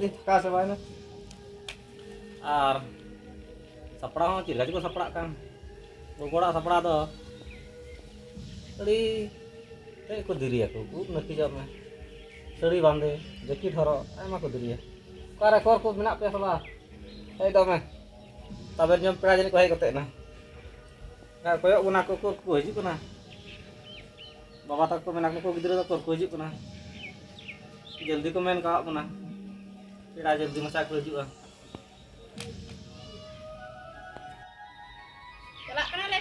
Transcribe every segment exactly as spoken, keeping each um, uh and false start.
ᱚᱠᱟ ᱥᱮᱫ ᱵᱟᱭ ᱱᱟ? ᱟᱨ ᱥᱟᱯᱲᱟᱣ ᱦᱚᱸ ᱪᱮᱫ ᱞᱮᱠᱟ ᱪᱚᱠᱚ ᱥᱟᱯᱲᱟᱜ ᱠᱟᱱ᱾ ᱜᱚᱜᱚ ᱦᱚᱲᱟᱜ ᱥᱟᱯᱲᱟᱣ ᱫᱚ ᱟᱹᱰᱤ ᱛᱮᱫ ᱠᱚ ᱫᱮᱨᱤᱭᱟᱠᱚ᱾ ᱩᱵ ᱱᱟᱹᱠᱤᱡᱚᱜ ᱢᱮ, ᱥᱟᱹᱲᱤ ᱵᱟᱸᱫᱮ, ᱡᱮᱠᱮᱴ ᱦᱚᱨᱚᱜ, ᱟᱭᱢᱟ ᱠᱚ ᱫᱮᱨᱤᱭᱟ᱾ ᱚᱠᱟᱨᱮ ᱠᱚᱨ ᱠᱚ ᱢᱮᱱᱟᱜ ᱯᱮᱭᱟ ᱥᱟᱞᱟ? ᱦᱮᱡ ᱫᱚ ᱢᱮ, ᱛᱟᱵᱮᱨ ᱡᱚᱢ ᱯᱮᱲᱟ ᱡᱟᱹᱱᱤᱡ ᱠᱚ ᱦᱮᱡ ᱠᱟᱛᱮ ᱮᱱᱟ᱾ ᱟᱨ ᱠᱚᱭᱚᱜ ᱵᱚᱱᱟ ᱠᱚ, ᱩᱠᱩᱨ ᱠᱚ ᱦᱤᱡᱩᱜ ᱠᱟᱱᱟ᱾ ᱵᱟᱵᱟ ᱛᱟᱠᱚ ᱠᱚ ᱢᱮᱱᱟ, ᱱᱩᱠᱩ ᱜᱤᱫᱽᱨᱟᱹ ᱫᱚ ᱩᱠᱩᱨ ᱠᱚ ᱦᱤᱡᱩᱜ ᱠᱟᱱᱟ? ᱡᱚᱞᱫᱤ ᱠᱚ ᱢᱮᱱ ᱠᱟᱣᱟᱫ ᱵᱚᱱᱟ, ᱯᱮᱲᱟ ᱡᱚᱞᱫᱤ ᱢᱟᱪᱷᱟ ᱠᱚ ᱦᱤᱡᱩᱜᱼᱟ᱾ ᱪᱟᱞᱟᱜ ᱠᱟᱱᱟᱞᱮ᱾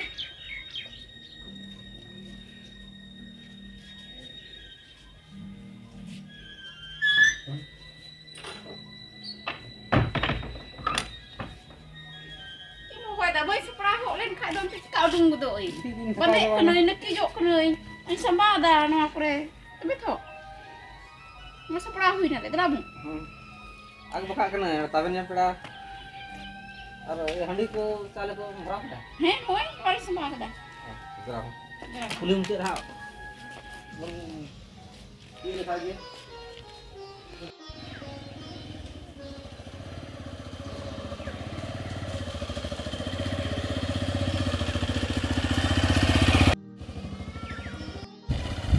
ᱪᱮᱫ ᱮᱢ ᱦᱚᱦᱚᱭᱮᱫᱟ? ᱵᱟᱹᱧ ᱥᱟᱯᱲᱟᱣ ᱦᱚᱜ ᱞᱮᱱ ᱠᱷᱟᱡ ᱫᱚ ᱚᱱᱛᱮ ᱪᱤᱠᱟ ᱩᱰᱩᱝ ᱜᱚᱫᱚᱜ ᱟᱹᱧ? ᱢᱤᱫ ᱫᱤᱱ ᱵᱟᱸᱫᱮᱜ ᱥᱟᱯᱲᱟᱣ ᱠᱟᱹᱱᱟᱹᱧ, ᱱᱟᱹᱠᱤᱡᱚᱜ ᱠᱟᱹᱱᱟᱹᱧ, ᱟᱹᱧ ᱥᱟᱢᱵᱟᱣ ᱮᱫᱟ ᱱᱚᱣᱟ ᱠᱚᱨᱮ᱾ ᱛᱚᱵᱮ ᱛᱚ, ᱱᱚᱣᱟ ᱥᱟᱯᱲᱟᱣ ᱦᱩᱭ ᱱᱟᱞᱮ, ᱫᱮᱞᱟ ᱵᱚᱱ᱾ ᱦᱩᱸ᱾ ᱟᱜ ᱵᱟᱠᱷᱟᱜ ᱠᱟᱹᱱᱟᱹᱧ, ᱛᱟᱵᱮᱱ ᱧᱟᱢ ᱯᱮᱲᱟ᱾ ᱟᱨ ᱦᱟᱺᱰᱤ ᱠᱚ, ᱪᱟᱣᱞᱮ ᱠᱚ ᱵᱷᱚᱨᱟᱣ ᱠᱮᱫᱟ? ᱦᱮᱸ, ᱱᱚᱜᱼᱚᱭ ᱱᱚᱣᱟ ᱨᱮ ᱥᱟᱢᱵᱟᱣ ᱠᱟᱫᱟ᱾ ᱦᱮᱸ, ᱫᱮᱞᱟ ᱵᱚᱱ᱾ ᱫᱮᱞᱟ᱾ ᱠᱩᱞᱦᱤ ᱢᱩᱪᱟᱹᱫ ᱨᱮ ᱦᱟᱸᱜ᱾ ᱵᱚᱱ ᱤᱭᱟᱹ ᱞᱮᱠᱷᱟᱡ ᱜᱮ᱾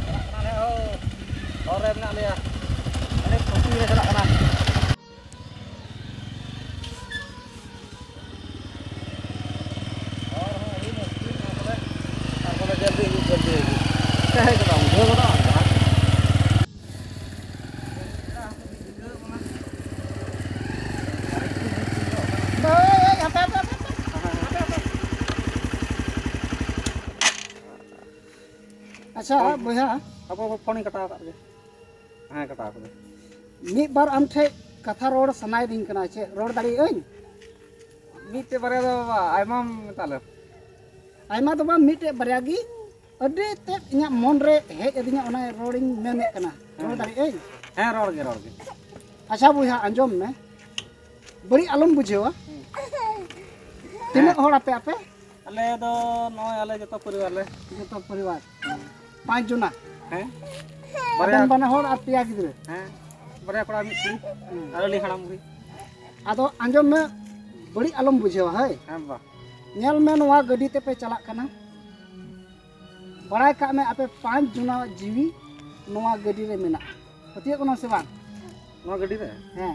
ᱪᱟᱞᱟᱜ ᱠᱟᱱᱟ ᱞᱮ, ᱦᱳ᱾ ᱦᱚᱨ ᱨᱮ ᱢᱮᱱᱟᱜ ᱞᱮᱭᱟ᱾ ᱟᱹᱰᱤ ᱯᱷᱩᱨᱛᱤ ᱞᱮ ᱪᱟᱞᱟᱜ ᱠᱟᱱᱟ᱾ ᱦᱚᱨ ᱦᱚᱸ ᱟᱹᱰᱤ ᱢᱩᱥᱠᱤᱞ ᱱᱚᱣᱟ ᱠᱚᱨᱮ᱾ ᱛᱟᱨᱯᱚᱨᱮ ᱡᱚᱞᱫᱤ ᱦᱤᱡᱩᱜ, ᱡᱚᱞᱫᱤ ᱦᱤᱡᱩᱜ᱾ ᱪᱮᱫ ᱦᱮᱡ ᱠᱟᱱᱟ? ᱵᱩᱡᱷᱟᱹᱣ ᱜᱚᱫᱚᱜ ᱟᱢ ᱫᱚ ᱦᱟᱸᱜ᱾ ᱟᱪᱪᱷᱟ, ᱦᱳᱭ᱾ ᱵᱚᱭᱦᱟ, ᱟᱵᱚ ᱯᱷᱳᱱᱤᱧ ᱠᱟᱴᱟᱣ ᱟᱠᱟᱫ ᱜᱮ᱾ ᱦᱮᱸ, ᱠᱟᱴᱟᱣ ᱠᱟᱫᱟ᱾ ᱢᱤᱫ ᱵᱟᱨ ᱟᱢ ᱴᱷᱮᱡ ᱠᱟᱛᱷᱟ ᱨᱚᱲ ᱥᱟᱱᱟᱭᱮᱫᱤᱧ ᱠᱟᱱᱟ, ᱪᱮᱫ ᱨᱚᱲ ᱫᱟᱲᱮᱭᱟᱜ ᱟᱹᱧ? ᱢᱤᱫᱴᱮᱡ ᱵᱟᱨᱭᱟ ᱫᱚ ᱵᱟᱵᱟ, ᱟᱭᱢᱟᱢ ᱢᱮᱛᱟ ᱞᱮ᱾ ᱟᱭᱢᱟ ᱫᱚ ᱵᱟᱝ, ᱢᱤᱫᱴᱮᱡ ᱵᱟᱨᱭᱟ ᱜᱮ ᱟᱹᱰᱤ ᱛᱮᱫ ᱤᱧᱟᱹᱜ ᱢᱚᱱ ᱨᱮ ᱦᱮᱡ ᱟᱹᱫᱤᱧᱟ, ᱚᱱᱟ ᱨᱚᱲᱤᱧ ᱢᱮᱱᱮᱫ ᱠᱟᱱᱟ᱾ ᱨᱚᱲ ᱦᱮᱸ᱾ ᱫᱟᱲᱮᱭᱟᱜ ᱟᱹᱧ? ᱦᱮᱸ, ᱨᱚᱲ ᱜᱮ, ᱨᱚᱲ ᱜᱮ᱾ ᱟᱪᱪᱷᱟ ᱵᱚᱭᱦᱟ, ᱟᱸᱡᱚᱢ ᱢᱮ, ᱵᱟᱹᱲᱤᱡ ᱟᱞᱚᱢ ᱵᱩᱡᱷᱟᱹᱣᱟ᱾ ᱦᱮᱸ᱾ ᱛᱤᱱᱟᱹᱜ ᱦᱚᱲ ᱟᱯᱮ ᱟᱯᱮ? ᱟᱞᱮ ᱫᱚ ᱱᱚᱜᱼᱚᱭ ᱟᱞᱮ ᱡᱚᱛᱚ ᱯᱚᱨᱤᱵᱟᱨ ᱞᱮ᱾ ᱡᱚᱛᱚ ᱯᱚᱨᱤᱵᱟᱨ? ᱯᱟᱸᱪ ᱡᱚᱱᱟ? ᱦᱮᱸ᱾ ᱟᱵᱮᱱ ᱵᱟᱨᱭᱟ᱾ ᱵᱟᱱᱟ ᱦᱚᱲ ᱟᱨ ᱯᱮᱭᱟ ᱜᱤᱫᱽᱨᱟᱹ? ᱦᱮᱸ᱾ ᱵᱟᱨᱭᱟ ᱠᱚᱲᱟ, ᱢᱤᱫ ᱠᱩᱲᱤ᱾ ᱦᱩᱸ᱾ ᱟᱨ ᱟᱹᱞᱤᱧ ᱦᱟᱲᱟᱢ ᱵᱩᱲᱦᱤ᱾ ᱟᱫᱚ ᱟᱸᱡᱚᱢ ᱢᱮ, ᱵᱟᱹᱲᱤᱡ ᱟᱞᱚᱢ ᱵᱩᱡᱷᱟᱹᱣᱟ᱾ ᱦᱳᱭ, ᱦᱮᱸ ᱵᱟ᱾ ᱧᱮᱞ ᱢᱮ, ᱱᱚᱣᱟ ᱜᱟᱹᱰᱤ ᱛᱮᱯᱮ ᱪᱟᱞᱟᱜ ᱠᱟᱱᱟ, ᱵᱟᱲᱟᱭ ᱠᱟᱜ ᱢᱮ, ᱟᱯᱮ ᱯᱟᱸᱪ ᱡᱚᱱᱟᱣᱟᱜ ᱡᱤᱣᱤ ᱱᱚᱣᱟ ᱜᱟᱹᱰᱤ ᱨᱮ ᱢᱮᱱᱟᱜᱼᱟ᱾ ᱯᱟᱹᱛᱭᱟᱹᱜ ᱠᱟᱱᱟᱢ ᱥᱮ ᱵᱟᱝ? ᱱᱚᱣᱟ ᱜᱟᱹᱰᱤ ᱨᱮ? ᱦᱮᱸ᱾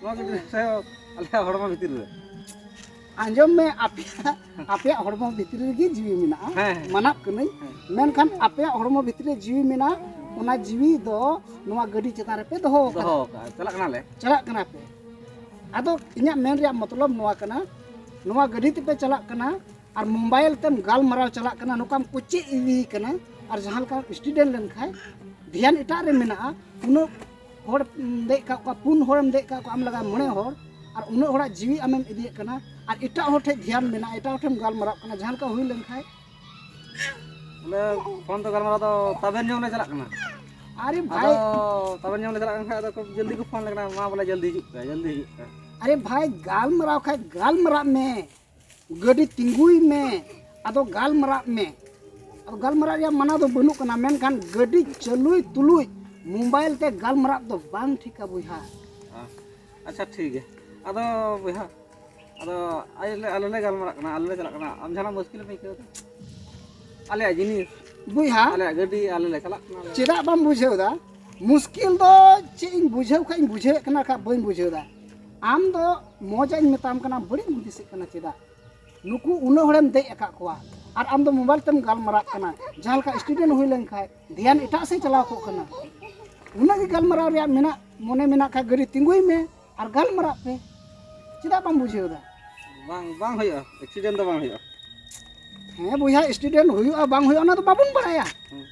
ᱱᱚᱣᱟ ᱜᱟᱹᱰᱤ ᱨᱮ ᱥᱮ ᱟᱞᱮᱭᱟᱜ ᱦᱚᱲᱢᱚ ᱵᱷᱤᱛᱤᱨ ᱨᱮ? ᱟᱸᱡᱚᱢ ᱢᱮ, ᱟᱯᱮᱭᱟᱜ, ᱟᱯᱮᱭᱟᱜ ᱦᱚᱲᱢᱚ ᱵᱷᱤᱛᱨᱤ ᱨᱮᱜᱮ ᱡᱤᱣᱤ ᱢᱮᱱᱟᱜᱼᱟ᱾ ᱦᱮᱸ, ᱦᱮᱸ᱾ ᱢᱟᱱᱟᱜ ᱠᱟᱹᱱᱟᱹᱧ᱾ ᱦᱮᱸ᱾ ᱢᱮᱱᱠᱷᱟᱱ ᱟᱯᱮᱭᱟᱜ ᱦᱚᱲᱢᱚ ᱵᱷᱤᱛᱨᱤ ᱨᱮ ᱡᱤᱣᱤ ᱢᱮᱱᱟᱜᱼᱟ, ᱚᱱᱟ ᱡᱤᱣᱤ ᱫᱚ ᱱᱚᱣᱟ ᱜᱟᱹᱰᱤ ᱪᱮᱛᱟᱱ ᱨᱮᱯᱮ ᱫᱚᱦᱚ ᱟᱠᱟᱫᱟ᱾ ᱫᱚᱦᱚ ᱟᱠᱟᱫᱼᱟ, ᱪᱟᱞᱟᱜ ᱠᱟᱱᱟᱞᱮ᱾ ᱪᱟᱞᱟᱜ ᱠᱟᱱᱟ ᱯᱮ᱾ ᱟᱫᱚ ᱤᱧᱟᱹᱜ ᱢᱮᱱ ᱨᱮᱭᱟᱜ ᱢᱚᱛᱞᱚᱵ ᱱᱚᱣᱟ ᱠᱟᱱᱟ, ᱱᱚᱣᱟ ᱜᱟᱹᱰᱤ ᱛᱮᱯᱮ ᱪᱟᱞᱟᱜ ᱠᱟᱱᱟ ᱟᱨ ᱢᱳᱵᱟᱭᱤᱞ ᱛᱮᱢ ᱜᱟᱞᱢᱟᱨᱟᱣ ᱪᱟᱞᱟᱜ ᱠᱟᱱᱟ, ᱱᱚᱝᱠᱟᱢ ᱠᱚᱪᱮ ᱤᱫᱤᱭᱮ ᱠᱟᱱᱟ᱾ ᱟᱨ ᱡᱟᱦᱟᱸ ᱞᱮᱠᱟ ᱮᱠᱥᱤᱰᱮᱱᱴ ᱞᱮᱱᱠᱷᱟᱱ ᱫᱷᱮᱭᱟᱱ ᱮᱴᱟᱜ ᱨᱮ ᱢᱮᱱᱟᱜᱼᱟ, ᱩᱱᱟᱹᱜ ᱦᱚᱲ ᱫᱮᱡ ᱠᱟᱜ ᱠᱚᱣᱟ, ᱯᱩᱱ ᱦᱚᱲᱮᱢ ᱫᱮᱡ ᱠᱟᱜ ᱠᱚᱣᱟ, ᱟᱢ ᱞᱟᱜᱟ ᱢᱚᱬᱮ ᱦᱚᱲ, ᱟᱨ ᱩᱱᱟᱹᱜ ᱦᱚᱲᱟᱜ ᱡᱤᱣᱤ ᱟᱢᱮᱢ ᱤᱫᱤᱭᱮᱫ ᱠᱟᱱᱟ, ᱟᱨ ᱮᱴᱟᱜ ᱦᱚᱲ ᱴᱷᱮᱱ ᱫᱷᱮᱭᱟᱱ ᱢᱮᱱᱟᱜᱼᱟ, ᱮᱴᱟᱜ ᱦᱚᱲ ᱴᱷᱮᱱ ᱜᱟᱞᱢᱟᱨᱟᱜ ᱠᱟᱱᱟ, ᱡᱟᱦᱟᱸ ᱞᱮᱠᱟ ᱦᱩᱭ ᱞᱮᱱᱠᱷᱟᱱ᱾ ᱵᱚᱞᱮ, ᱯᱷᱳᱱ ᱛᱮ ᱜᱟᱞᱢᱟᱨᱟᱣ ᱫᱚ ᱛᱟᱵᱮᱱ ᱧᱚᱜ ᱞᱮ ᱪᱟᱞᱟᱜ ᱠᱟᱱᱟ᱾ ᱟᱨᱮ ᱵᱷᱟᱭ, ᱟᱫᱚ ᱛᱟᱵᱮᱱ ᱧᱚᱜ ᱞᱮ ᱪᱟᱞᱟᱜ ᱠᱟᱱ ᱠᱷᱟᱡ ᱟᱫᱚ ᱠᱷᱩᱵ ᱡᱚᱞᱫᱤ ᱠᱚ ᱯᱷᱳᱱ ᱞᱮ ᱠᱟᱱᱟ, "ᱢᱟ ᱵᱚᱞᱮ ᱡᱚᱞᱫᱤ ᱦᱤᱡᱩᱜ ᱯᱮ, ᱡᱚᱞᱫᱤ ᱦᱤᱡᱩᱜ ᱯᱮ᱾" ᱟᱨᱮ ᱵᱷᱟᱭ, ᱜᱟᱞᱢᱟᱨᱟᱣ ᱠᱷᱟᱡ ᱜᱟᱞᱢᱟᱨᱟᱜ ᱢᱮ, ᱜᱟᱹᱰᱤ ᱛᱤᱸᱜᱩᱭ ᱢᱮ, ᱟᱫᱚ ᱜᱟᱞᱢᱟᱨᱟᱜ ᱢᱮ᱾ ᱟᱫᱚ ᱜᱟᱞᱢᱟᱨᱟᱜ ᱨᱮᱭᱟᱜ ᱢᱟᱱᱟ ᱫᱚ ᱵᱟᱹᱱᱩᱜ ᱠᱟᱱᱟ, ᱢᱮᱱᱠᱷᱟᱱ ᱜᱟᱹᱰᱤ ᱪᱟᱹᱞᱩᱭ ᱛᱩᱞᱩᱡ ᱢᱳᱵᱟᱭᱤᱞ ᱛᱮ ᱜᱟᱞᱢᱟᱨᱟᱜ ᱫᱚ ᱵᱟᱝ ᱴᱷᱤᱠᱟ ᱵᱚᱭᱦᱟ᱾ ᱟᱪᱪᱷᱟ, ᱴᱷᱤᱠ ᱜᱮᱭᱟ᱾ ᱟᱫᱚ ᱵᱚᱭᱦᱟ, ᱟᱫᱚ ᱟᱞᱮ ᱞᱮ, ᱟᱞᱮ ᱞᱮ ᱜᱟᱞᱢᱟᱨᱟᱜ ᱠᱟᱱᱟ, ᱟᱞᱮ ᱞᱮ ᱪᱟᱞᱟᱜ ᱠᱟᱱᱟ, ᱟᱢ ᱡᱟᱦᱟᱱᱟᱜ ᱢᱩᱥᱠᱤᱞ ᱮᱢ ᱟᱹᱭᱠᱟᱹᱣ ᱮᱫᱟ? ᱟᱞᱮᱭᱟᱜ ᱡᱤᱱᱤᱥ, ᱵᱚᱭᱦᱟ, ᱟᱞᱮᱭᱟᱜ ᱜᱟᱹᱰᱤ, ᱟᱞᱮ ᱞᱮ ᱪᱟᱞᱟᱜ ᱠᱟᱱᱟ, ᱟᱞᱮ᱾ ᱪᱮᱫᱟᱜ ᱵᱟᱢ ᱵᱩᱡᱷᱟᱹᱣ ᱮᱫᱟ? ᱢᱩᱥᱠᱤᱞ ᱫᱚ ᱪᱮᱫ ᱤᱧ ᱵᱩᱡᱷᱟᱹᱣ ᱠᱷᱟᱡ ᱤᱧ ᱵᱩᱡᱷᱟᱹᱣᱮᱫ ᱠᱟᱱᱟ, ᱠᱷᱟᱡ ᱵᱟᱹᱧ ᱵᱩᱡᱷᱟᱹᱣ ᱮᱫᱟ᱾ ᱟᱢ ᱫᱚ ᱢᱚᱡᱟᱜ ᱤᱧ ᱢᱮᱛᱟᱢ ᱠᱟᱱᱟ, ᱵᱟᱹᱲᱤᱡ ᱮᱢ ᱦᱩᱫᱤᱥᱮᱫ ᱠᱟᱱᱟ ᱪᱮᱫᱟᱜ? ᱱᱩᱠᱩ ᱩᱱᱟᱹᱜ ᱦᱚᱲᱮᱢ ᱫᱮᱡ ᱟᱠᱟᱫ ᱠᱚᱣᱟ ᱟᱨ ᱟᱢ ᱫᱚ ᱢᱳᱵᱟᱭᱤᱞ ᱛᱮᱢ ᱜᱟᱞᱢᱟᱨᱟᱜ ᱠᱟᱱᱟ᱾ ᱡᱟᱦᱟᱸ ᱞᱮᱠᱟ ᱮᱠᱥᱤᱰᱮᱱᱴ ᱦᱩᱭ ᱞᱮᱱ ᱠᱷᱟᱡ ᱫᱷᱮᱭᱟᱱ ᱮᱴᱟᱜ ᱥᱮᱫ ᱪᱟᱞᱟᱣ ᱠᱚᱜ ᱠᱟᱱᱟ᱾ ᱩᱱᱟᱹᱜ ᱜᱮ ᱜᱟᱞᱢᱟᱨᱟᱣ ᱨᱮᱭᱟᱜ ᱢᱮᱱᱟᱜ, ᱢᱚᱱᱮ ᱢᱮᱱᱟᱜ ᱠᱷᱟᱡ ᱜᱟᱹᱰᱤ ᱛᱤᱸᱜᱩᱭ ᱢᱮ ᱟᱨ ᱜᱟᱞᱢᱟᱨᱟᱜ ᱯᱮ᱾ ᱪᱮᱫᱟᱜ ᱵᱟᱢ ᱵᱩᱡᱷᱟᱹᱣ ᱮᱫᱟ? ᱵᱟᱝ, ᱵᱟᱝ ᱦᱩᱭᱩᱜᱼᱟ, ᱮᱠᱥᱤᱰᱮᱱᱴ ᱫᱚ ᱵᱟᱝ ᱦᱩᱭᱩᱜᱼᱟ᱾ ᱦᱮᱸ ᱵᱚᱭᱦᱟ, ᱮᱠᱥᱤᱰᱮᱱᱴ ᱦᱩᱭᱩᱜᱼᱟ ᱵᱟᱝ ᱦᱩᱭᱩᱜᱼᱟ ᱚᱱᱟ ᱫᱚ ᱵᱟᱵᱚᱱ ᱵᱟᱲᱟᱭᱟ᱾ ᱦᱩᱸ᱾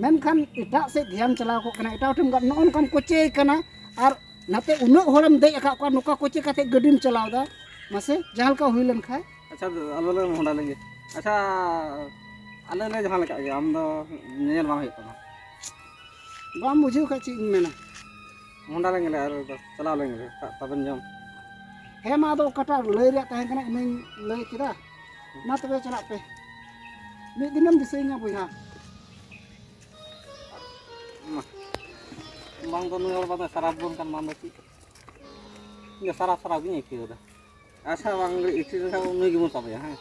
ᱢᱮᱱᱠᱷᱟᱱ ᱮᱴᱟᱜ ᱥᱮᱫ ᱫᱷᱮᱭᱟᱱ ᱪᱟᱞᱟᱣ ᱠᱚᱜ ᱠᱟᱱᱟ, ᱮᱴᱟᱜ ᱦᱚᱲ ᱴᱷᱮᱱ ᱜᱟᱞ-, ᱱᱚᱜᱼᱚ ᱱᱚᱝᱠᱟᱢ ᱠᱚᱪᱮ ᱠᱟᱱᱟ᱾ ᱟᱨ ᱱᱟᱛᱮ ᱩᱱᱟᱹᱜ ᱦᱚᱲᱮᱢ ᱫᱮᱡ ᱟᱠᱟᱫ ᱠᱚᱣᱟ, ᱱᱚᱝᱠᱟ ᱠᱚᱪᱮ ᱠᱟᱛᱮ ᱜᱟᱹᱰᱤᱢ ᱪᱟᱞᱟᱣ ᱮᱫᱟ᱾ ᱢᱟᱥᱮ, ᱡᱟᱦᱟᱸ ᱞᱮᱠᱟ ᱦᱩᱭ ᱞᱮᱱ ᱠᱷᱟᱡ᱾ ᱟᱪᱪᱷᱟ, ᱟᱞᱚ ᱞᱮ ᱢᱚᱦᱰᱟ ᱞᱮᱱ ᱜᱮ᱾ ᱟᱪᱪᱷᱟ, ᱟᱞᱮ ᱞᱮ ᱡᱟᱦᱟᱸ ᱞᱮᱠᱟ ᱜᱮ, ᱟᱢ ᱫᱚ ᱧᱮᱧᱮᱞ ᱵᱟᱝ ᱦᱩᱭᱩᱜ ᱛᱟᱢᱟ᱾ ᱵᱟᱢ ᱵᱩᱡᱷᱟᱹᱣ ᱠᱷᱟᱡ ᱪᱮᱫ ᱤᱧ ᱢᱮᱱᱟ? ᱢᱚᱦᱰᱟ ᱞᱮᱱ ᱜᱮᱞᱮ ᱟᱨ ᱪᱟᱞᱟᱣ ᱞᱮᱱ ᱜᱮᱞᱮ, ᱛᱟ-, ᱛᱟᱵᱮᱱ ᱡᱚᱢ᱾ ᱦᱮᱸ ᱢᱟ, ᱟᱫᱚ ᱚᱠᱟᱴᱟᱜ ᱞᱟᱹᱭ ᱨᱮᱭᱟᱜ ᱛᱟᱦᱮᱸ ᱠᱟᱱᱟ, ᱤᱱᱟᱹᱧ ᱞᱟᱹᱭ ᱠᱮᱫᱟ᱾ ᱢᱟ ᱛᱚᱵᱮ ᱪᱟᱞᱟᱜ ᱯᱮ, ᱢᱤᱫ ᱫᱤᱱᱮᱢ ᱫᱤᱥᱟᱹᱭᱤᱧᱟ ᱵᱚᱭᱦᱟ᱾ ᱢᱟ᱾ ᱵᱟᱝ ᱫᱚ ᱱᱩᱭ ᱦᱚᱲ ᱵᱟᱝ ᱫᱚ ᱥᱟᱨᱟᱯ ᱵᱚᱱ ᱠᱟᱱ, ᱵᱟᱝ ᱫᱚ ᱪᱮᱫ? ᱤᱧ ᱫᱚ ᱥᱟᱨᱟᱯ ᱥᱟᱨᱟᱯ ᱜᱤᱧ ᱟᱹᱭᱠᱟᱹᱣ ᱮᱫᱟ᱾ ᱟᱪᱪᱷᱟ, ᱵᱟᱝ ᱤᱪᱤ ᱞᱮᱱᱠᱷᱟᱱ ᱱᱩᱭ ᱜᱮᱵᱚᱱ ᱥᱟᱵᱮᱭᱟ, ᱦᱮᱸ?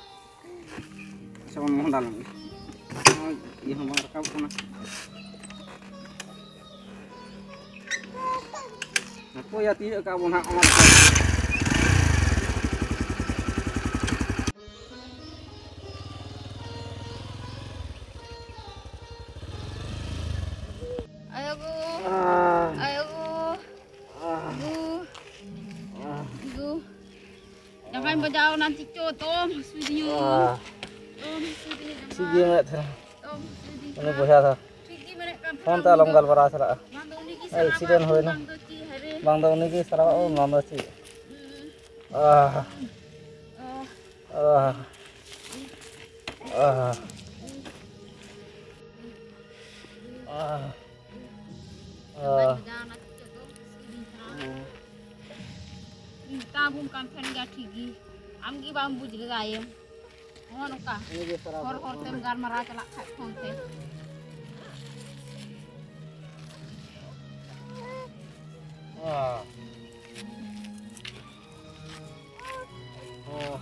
ᱟᱪᱪᱷᱟ, ᱵᱚᱱ ᱢᱚᱦᱰᱟ ᱞᱮᱱ ᱜᱮ᱾ ᱱᱚᱜᱼᱚᱭ ᱤᱭᱟᱹ ᱦᱚᱸ ᱵᱟᱝ ᱨᱟᱠᱟᱵ ᱠᱟᱱᱟ᱾ ᱦᱟᱯᱳᱭᱟ, ᱛᱤᱭᱟᱹᱜ ᱠᱟᱜ ᱵᱚᱱ ᱦᱟᱸᱜ ᱚᱱᱟ ᱫᱚ᱾ ᱟᱭᱳ ᱜᱳ, ᱟᱭᱳ ᱜᱳ, ᱜᱳ, ᱜᱳ᱾ ᱡᱟᱸᱜᱟᱧ ᱵᱟᱡᱟᱣ ᱮᱱᱟ, ᱪᱤᱪᱳ, ᱛᱚᱢ ᱦᱟᱹᱥᱩᱭᱤᱫᱤᱧᱟ᱾ ᱛᱚᱢ ᱦᱟᱹᱥᱩᱭᱤᱫᱤᱧᱟ ᱡᱟᱸᱜᱟ᱾ ᱴᱷᱤᱠ ᱜᱮ ᱢᱮᱱᱮᱫ ᱛᱟᱦᱮᱱᱟ᱾ ᱛᱚᱢ ᱦᱟᱹᱥᱩᱭᱤᱫᱤᱧᱟ᱾ ᱩᱱᱤ ᱵᱚᱭᱦᱟ ᱫᱚ᱾ ᱴᱷᱤᱠ ᱜᱮ ᱢᱮᱱᱮᱫ ᱠᱟᱱ ᱛᱟᱦᱮᱱᱟ ᱯᱷᱳᱱ ᱛᱮ ᱩᱱᱤ ᱟᱞᱚᱢ ᱫᱚ᱾ ᱜᱟᱞᱢᱟᱨᱟᱣ ᱥᱟᱞᱟᱜᱼᱟ᱾ ᱵᱟᱝ ᱫᱚ ᱩᱱᱤ ᱜᱮ ᱥᱟᱨᱟᱣᱟ, ᱵᱟᱝ ᱫᱚ ᱪᱮᱫ? ᱦᱮᱨᱮ᱾ ᱵᱟᱝ ᱫᱚ ᱩᱱᱤ ᱜᱮ ᱥᱟᱨᱟᱣᱟ, ᱵᱟᱝ ᱫᱚ ᱪᱮᱫ? ᱦᱩᱸ᱾ ᱟᱦ᱾ ᱚ᱾ ᱟᱦ᱾ ᱟᱦ᱾ ᱟᱦ᱾ ᱟᱦ᱾ ᱢᱮᱛᱟ ᱵᱚᱱ ᱠᱟᱱ ᱛᱟᱦᱮᱱ ᱜᱮᱭᱟ ᱴᱷᱤᱠ ᱜᱮ, ᱟᱢ ᱜᱮ ᱵᱟᱢ ᱵᱩᱡᱽ ᱞᱮᱫᱟ ᱟᱭᱮᱢ᱾ ᱱᱚᱜᱼᱚ ᱱᱚᱝᱠᱟ ᱩᱱᱤ ᱜᱮ ᱥᱟᱨᱟ ᱦᱚᱨ ᱵᱚᱦᱚᱜ ᱦᱚᱨ ᱛᱮᱢ ᱜᱟᱞᱢᱟᱨᱟᱣ ᱪᱟᱞᱟᱜ ᱠᱷᱟᱡ ᱯᱷᱳᱱ ᱛᱮ᱾ ᱟᱦ᱾ ᱚ,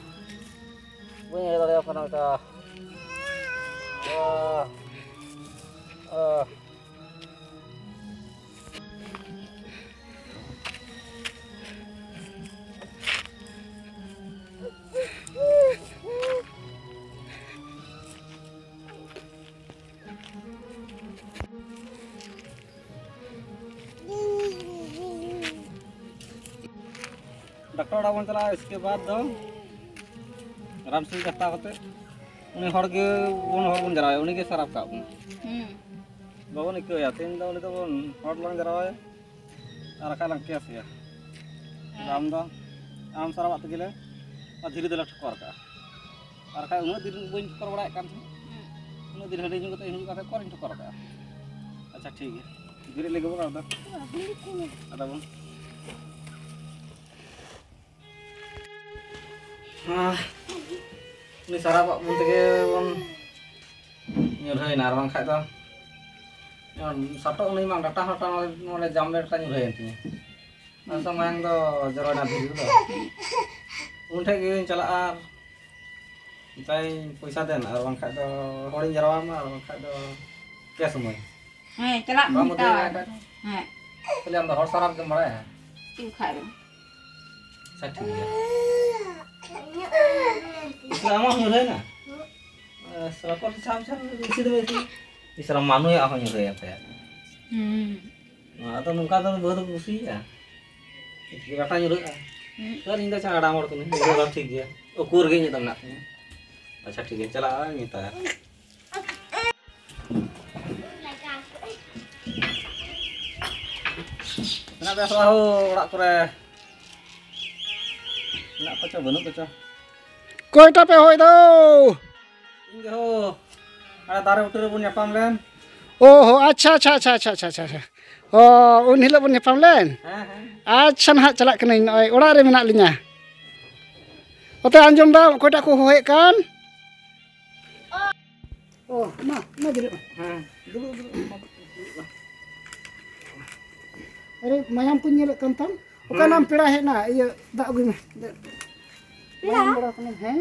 ᱵᱟᱹᱧ ᱤᱭᱟᱹ ᱫᱟᱲᱮᱭᱟᱜ ᱠᱟᱱᱟ ᱚᱱᱠᱟ᱾ ᱚ, ᱚ᱾ ᱰᱟᱠᱛᱟᱨ ᱚᱲᱟᱜ ᱵᱚᱱ ᱪᱟᱞᱟᱜᱼᱟ, ᱤᱥᱠᱮ ᱵᱟᱫ ᱫᱚ ᱨᱟᱢ ᱥᱤᱝ ᱦᱟᱛᱟᱣ ᱠᱟᱛᱮ ᱩᱱᱤ ᱦᱚᱲ ᱜᱮ ᱵᱚᱱ, ᱦᱚᱲ ᱵᱚᱱ ᱡᱟᱨᱟᱣᱟᱭᱟ, ᱩᱱᱤ ᱜᱮ ᱥᱟᱨᱟᱯ ᱠᱟᱜ ᱵᱚᱱᱟ᱾ ᱦᱩᱸ᱾ ᱵᱟᱵᱚᱱ ᱟᱹᱭᱠᱟᱹᱣᱮᱭᱟ, ᱛᱮᱦᱮᱧ ᱫᱚ ᱩᱱᱤ ᱫᱚᱵᱚᱱ ᱦᱚᱲ ᱞᱟᱝ ᱡᱟᱨᱟᱣᱟᱭᱟ᱾ ᱟᱨ ᱵᱟᱠᱷᱟᱡ ᱞᱟᱝ ᱠᱮᱥ ᱜᱮᱭᱟ᱾ ᱦᱮᱸ᱾ ᱟᱢ ᱫᱚ, ᱟᱢ ᱥᱟᱞᱟᱜ ᱛᱮᱜᱮ ᱞᱮ ᱚᱱᱟ ᱫᱷᱤᱨᱤ ᱫᱚᱞᱮ ᱴᱷᱚᱠᱚᱨ ᱠᱟᱜᱼᱟ᱾ ᱟᱨ ᱵᱟᱠᱷᱟᱡ ᱩᱱᱟᱹᱜ ᱫᱤᱱ ᱵᱟᱹᱧ ᱴᱷᱚᱠᱚᱨ ᱵᱟᱲᱟᱭᱮᱫ ᱠᱟᱱ ᱛᱟᱦᱮᱸᱫ᱾ ᱦᱮᱸ᱾ ᱩᱱᱟᱹᱜ ᱫᱤᱱ ᱦᱟᱺᱰᱤ ᱧᱩ ᱠᱟᱛᱮ ᱦᱤᱡᱩᱜ ᱠᱟᱱ ᱛᱟᱦᱮᱸᱫ, ᱚᱠᱟᱨᱤᱧ ᱴᱷᱚᱠᱚᱨ ᱠᱟᱜᱼᱟ? ᱟᱪᱪᱷᱟ, ᱴᱷᱤᱠ ᱜᱮᱭᱟ, ᱵᱮᱨᱮᱫ ᱞᱮᱜᱮ ᱵᱚᱱ ᱟᱫᱚ᱾ ᱟᱫᱚ ᱵᱚᱱ᱾ ᱦᱮᱸ, ᱩᱱᱤ ᱥᱟᱨᱟᱯᱟᱜ ᱵᱚᱱ ᱛᱮᱜᱮ ᱵᱚᱱ ᱧᱩᱨᱦᱟᱹᱭᱮᱱᱟ, ᱟᱨ ᱵᱟᱝᱠᱷᱟᱡ ᱫᱚ ᱥᱟᱴᱚᱜ ᱱᱟᱹᱧ ᱢᱟ, ᱰᱟᱴᱟ ᱦᱚᱸ ᱰᱟᱴᱟ ᱱᱚᱰᱮ, ᱱᱚᱰᱮ ᱡᱟᱢ ᱨᱮ ᱰᱟᱴᱟ ᱧᱩᱨᱦᱟᱹᱭᱮᱱ ᱛᱤᱧᱟᱹ᱾ ᱟᱨ ᱥᱮ ᱢᱟᱭᱟᱝ ᱫᱚ ᱡᱚᱨᱚᱭᱮᱱᱟ ᱫᱷᱤᱨᱤ ᱨᱮᱫᱚ᱾ ᱩᱱ ᱴᱷᱮᱡ ᱜᱤᱧ ᱪᱟᱞᱟᱜᱼᱟ ᱟᱨ ᱢᱮᱛᱟᱭᱟᱹᱧ, "ᱯᱚᱭᱥᱟ ᱫᱮᱱ, ᱟᱨ ᱵᱟᱝᱠᱷᱟᱡ ᱫᱚ ᱦᱚᱲᱤᱧ ᱡᱟᱨᱣᱟ ᱟᱢᱟ, ᱟᱨ ᱵᱟᱝᱠᱷᱟᱡ ᱫᱚ ᱠᱮᱥ ᱟᱹᱢᱟᱹᱧ᱾" ᱦᱮᱸ, ᱪᱟᱞᱟᱜ ᱵᱟᱢ ᱢᱮᱛᱟᱣᱟᱭ᱾ ᱩᱫᱩᱜ ᱮᱫᱟ᱾ ᱦᱮᱸ᱾ ᱠᱷᱟᱹᱞᱤ ᱟᱢ ᱫᱚ ᱦᱚᱲ ᱥᱟᱨᱟᱯ ᱜᱮᱢ ᱵᱟᱲᱟᱭᱟ᱾ ᱪᱮᱫ ᱠᱷᱟᱡ ᱫᱚ? ᱟᱪᱪᱷᱟ, ᱴᱷᱤᱠ ᱜᱮᱭᱟ᱾ ᱟᱢᱟᱜ ᱦᱚᱸ ᱧᱩᱨᱦᱟᱹᱭᱮᱱᱟ? ᱥᱟᱞᱟ ᱠᱚ ᱥᱟᱵ ᱥᱟᱵ ᱵᱮᱥᱤ ᱫᱚ ᱵᱮᱥᱤ᱾ ᱤᱥ, ᱥᱟᱞᱟ ᱢᱟᱱᱩᱭᱟᱜ ᱦᱚᱸ ᱧᱩᱨᱦᱟᱹᱭᱮᱱ ᱛᱟᱭᱟ᱾ ᱦᱩᱸ᱾ ᱟᱫᱚ ᱱᱚᱝᱠᱟ ᱫᱚ ᱵᱟᱹᱦᱩ ᱫᱚᱠᱚ ᱠᱩᱥᱤᱭᱟᱜᱼᱟ? ᱰᱟᱴᱟ ᱧᱩᱨᱦᱟᱹᱜᱼᱟ? ᱦᱩᱸ᱾ ᱟᱨ ᱤᱧ ᱫᱚ ᱟᱪᱪᱷᱟ, ᱦᱟᱲᱟᱢ ᱦᱚᱲ ᱠᱟᱹᱱᱟᱹᱧ, ᱧᱩᱨᱦᱟᱹ ᱫᱚ ᱴᱷᱤᱠ ᱜᱮᱭᱟ, ᱩᱠᱩ ᱨᱮᱜᱮ ᱤᱧᱟᱹᱜ ᱫᱚ ᱢᱮᱱᱟᱜ ᱛᱤᱧᱟ᱾ ᱟᱪᱪᱷᱟ, ᱴᱷᱤᱠ ᱜᱮᱭᱟ, ᱪᱟᱞᱟᱜᱼᱟ, ᱢᱮᱛᱟᱭᱟ᱾ ᱢᱮᱱᱟᱜ ᱯᱮᱭᱟ ᱥᱮ ᱵᱟᱝ ᱦᱳ ᱚᱲᱟᱜ ᱠᱚᱨᱮ? ᱢᱮᱱᱟᱜ ᱠᱚᱪᱚ ᱵᱟᱹᱱᱩᱜ ᱠᱚᱪᱚ? ᱚᱠᱚᱭᱴᱟᱜ ᱯᱮ ᱦᱚᱦᱚᱭ ᱫᱚ? ᱤᱧ ᱜᱮ ᱦᱳ, ᱦᱟᱱᱟ ᱫᱟᱨᱮ ᱵᱩᱴᱟᱹ ᱨᱮᱵᱚᱱ ᱧᱟᱯᱟᱢ ᱞᱮᱱ᱾ ᱚ ᱦᱚ, ᱟᱪᱪᱷᱟ, ᱟᱪᱪᱷᱟ, ᱟᱪᱪᱷᱟ᱾ ᱚ, ᱩᱱ ᱦᱤᱞᱳᱜ ᱵᱚᱱ ᱧᱟᱯᱟᱢ ᱞᱮᱱ? ᱦᱮᱸ, ᱦᱮᱸ᱾ ᱟᱪᱪᱷᱟ, ᱱᱟᱦᱟᱜ ᱪᱟᱞᱟᱜ ᱠᱟᱹᱱᱟᱹᱧ, ᱱᱚᱜᱼᱚᱭ ᱚᱲᱟᱜ ᱨᱮ ᱢᱮᱱᱟᱜ ᱞᱤᱧᱟ᱾ ᱚᱛᱮ ᱟᱸᱡᱚᱢ ᱫᱟᱢ ᱚᱠᱚᱭᱴᱟᱜ ᱠᱚ ᱦᱚᱦᱚᱭᱮᱫ ᱠᱟᱱ? ᱚ, ᱢᱟ, ᱢᱟ ᱡᱤᱨᱟᱹᱜ ᱢᱮ᱾ ᱦᱮᱸ, ᱫᱩᱲᱩᱵ, ᱫᱩᱲᱩᱵ, ᱫᱩᱲᱩᱵ ᱢᱮ᱾ ᱟᱨᱮ, ᱢᱟᱭᱟᱢ ᱠᱚᱧ ᱧᱮᱞᱮᱫ ᱠᱟᱱ ᱛᱟᱢ᱾ ᱚᱠᱟᱱᱟᱢ ᱦᱮᱸ᱾ ᱯᱮᱲᱟ ᱦᱮᱡ ᱮᱱᱟ? ᱤᱭᱟᱹ, ᱫᱟᱜ ᱟᱹᱜᱩᱭ ᱢᱮ᱾ ᱫᱮ-, ᱯᱮᱲᱟ? ᱢᱟᱭᱟᱢ ᱵᱟᱲᱟ ᱠᱟᱹᱱᱟᱹᱧ, ᱦᱮᱸ᱾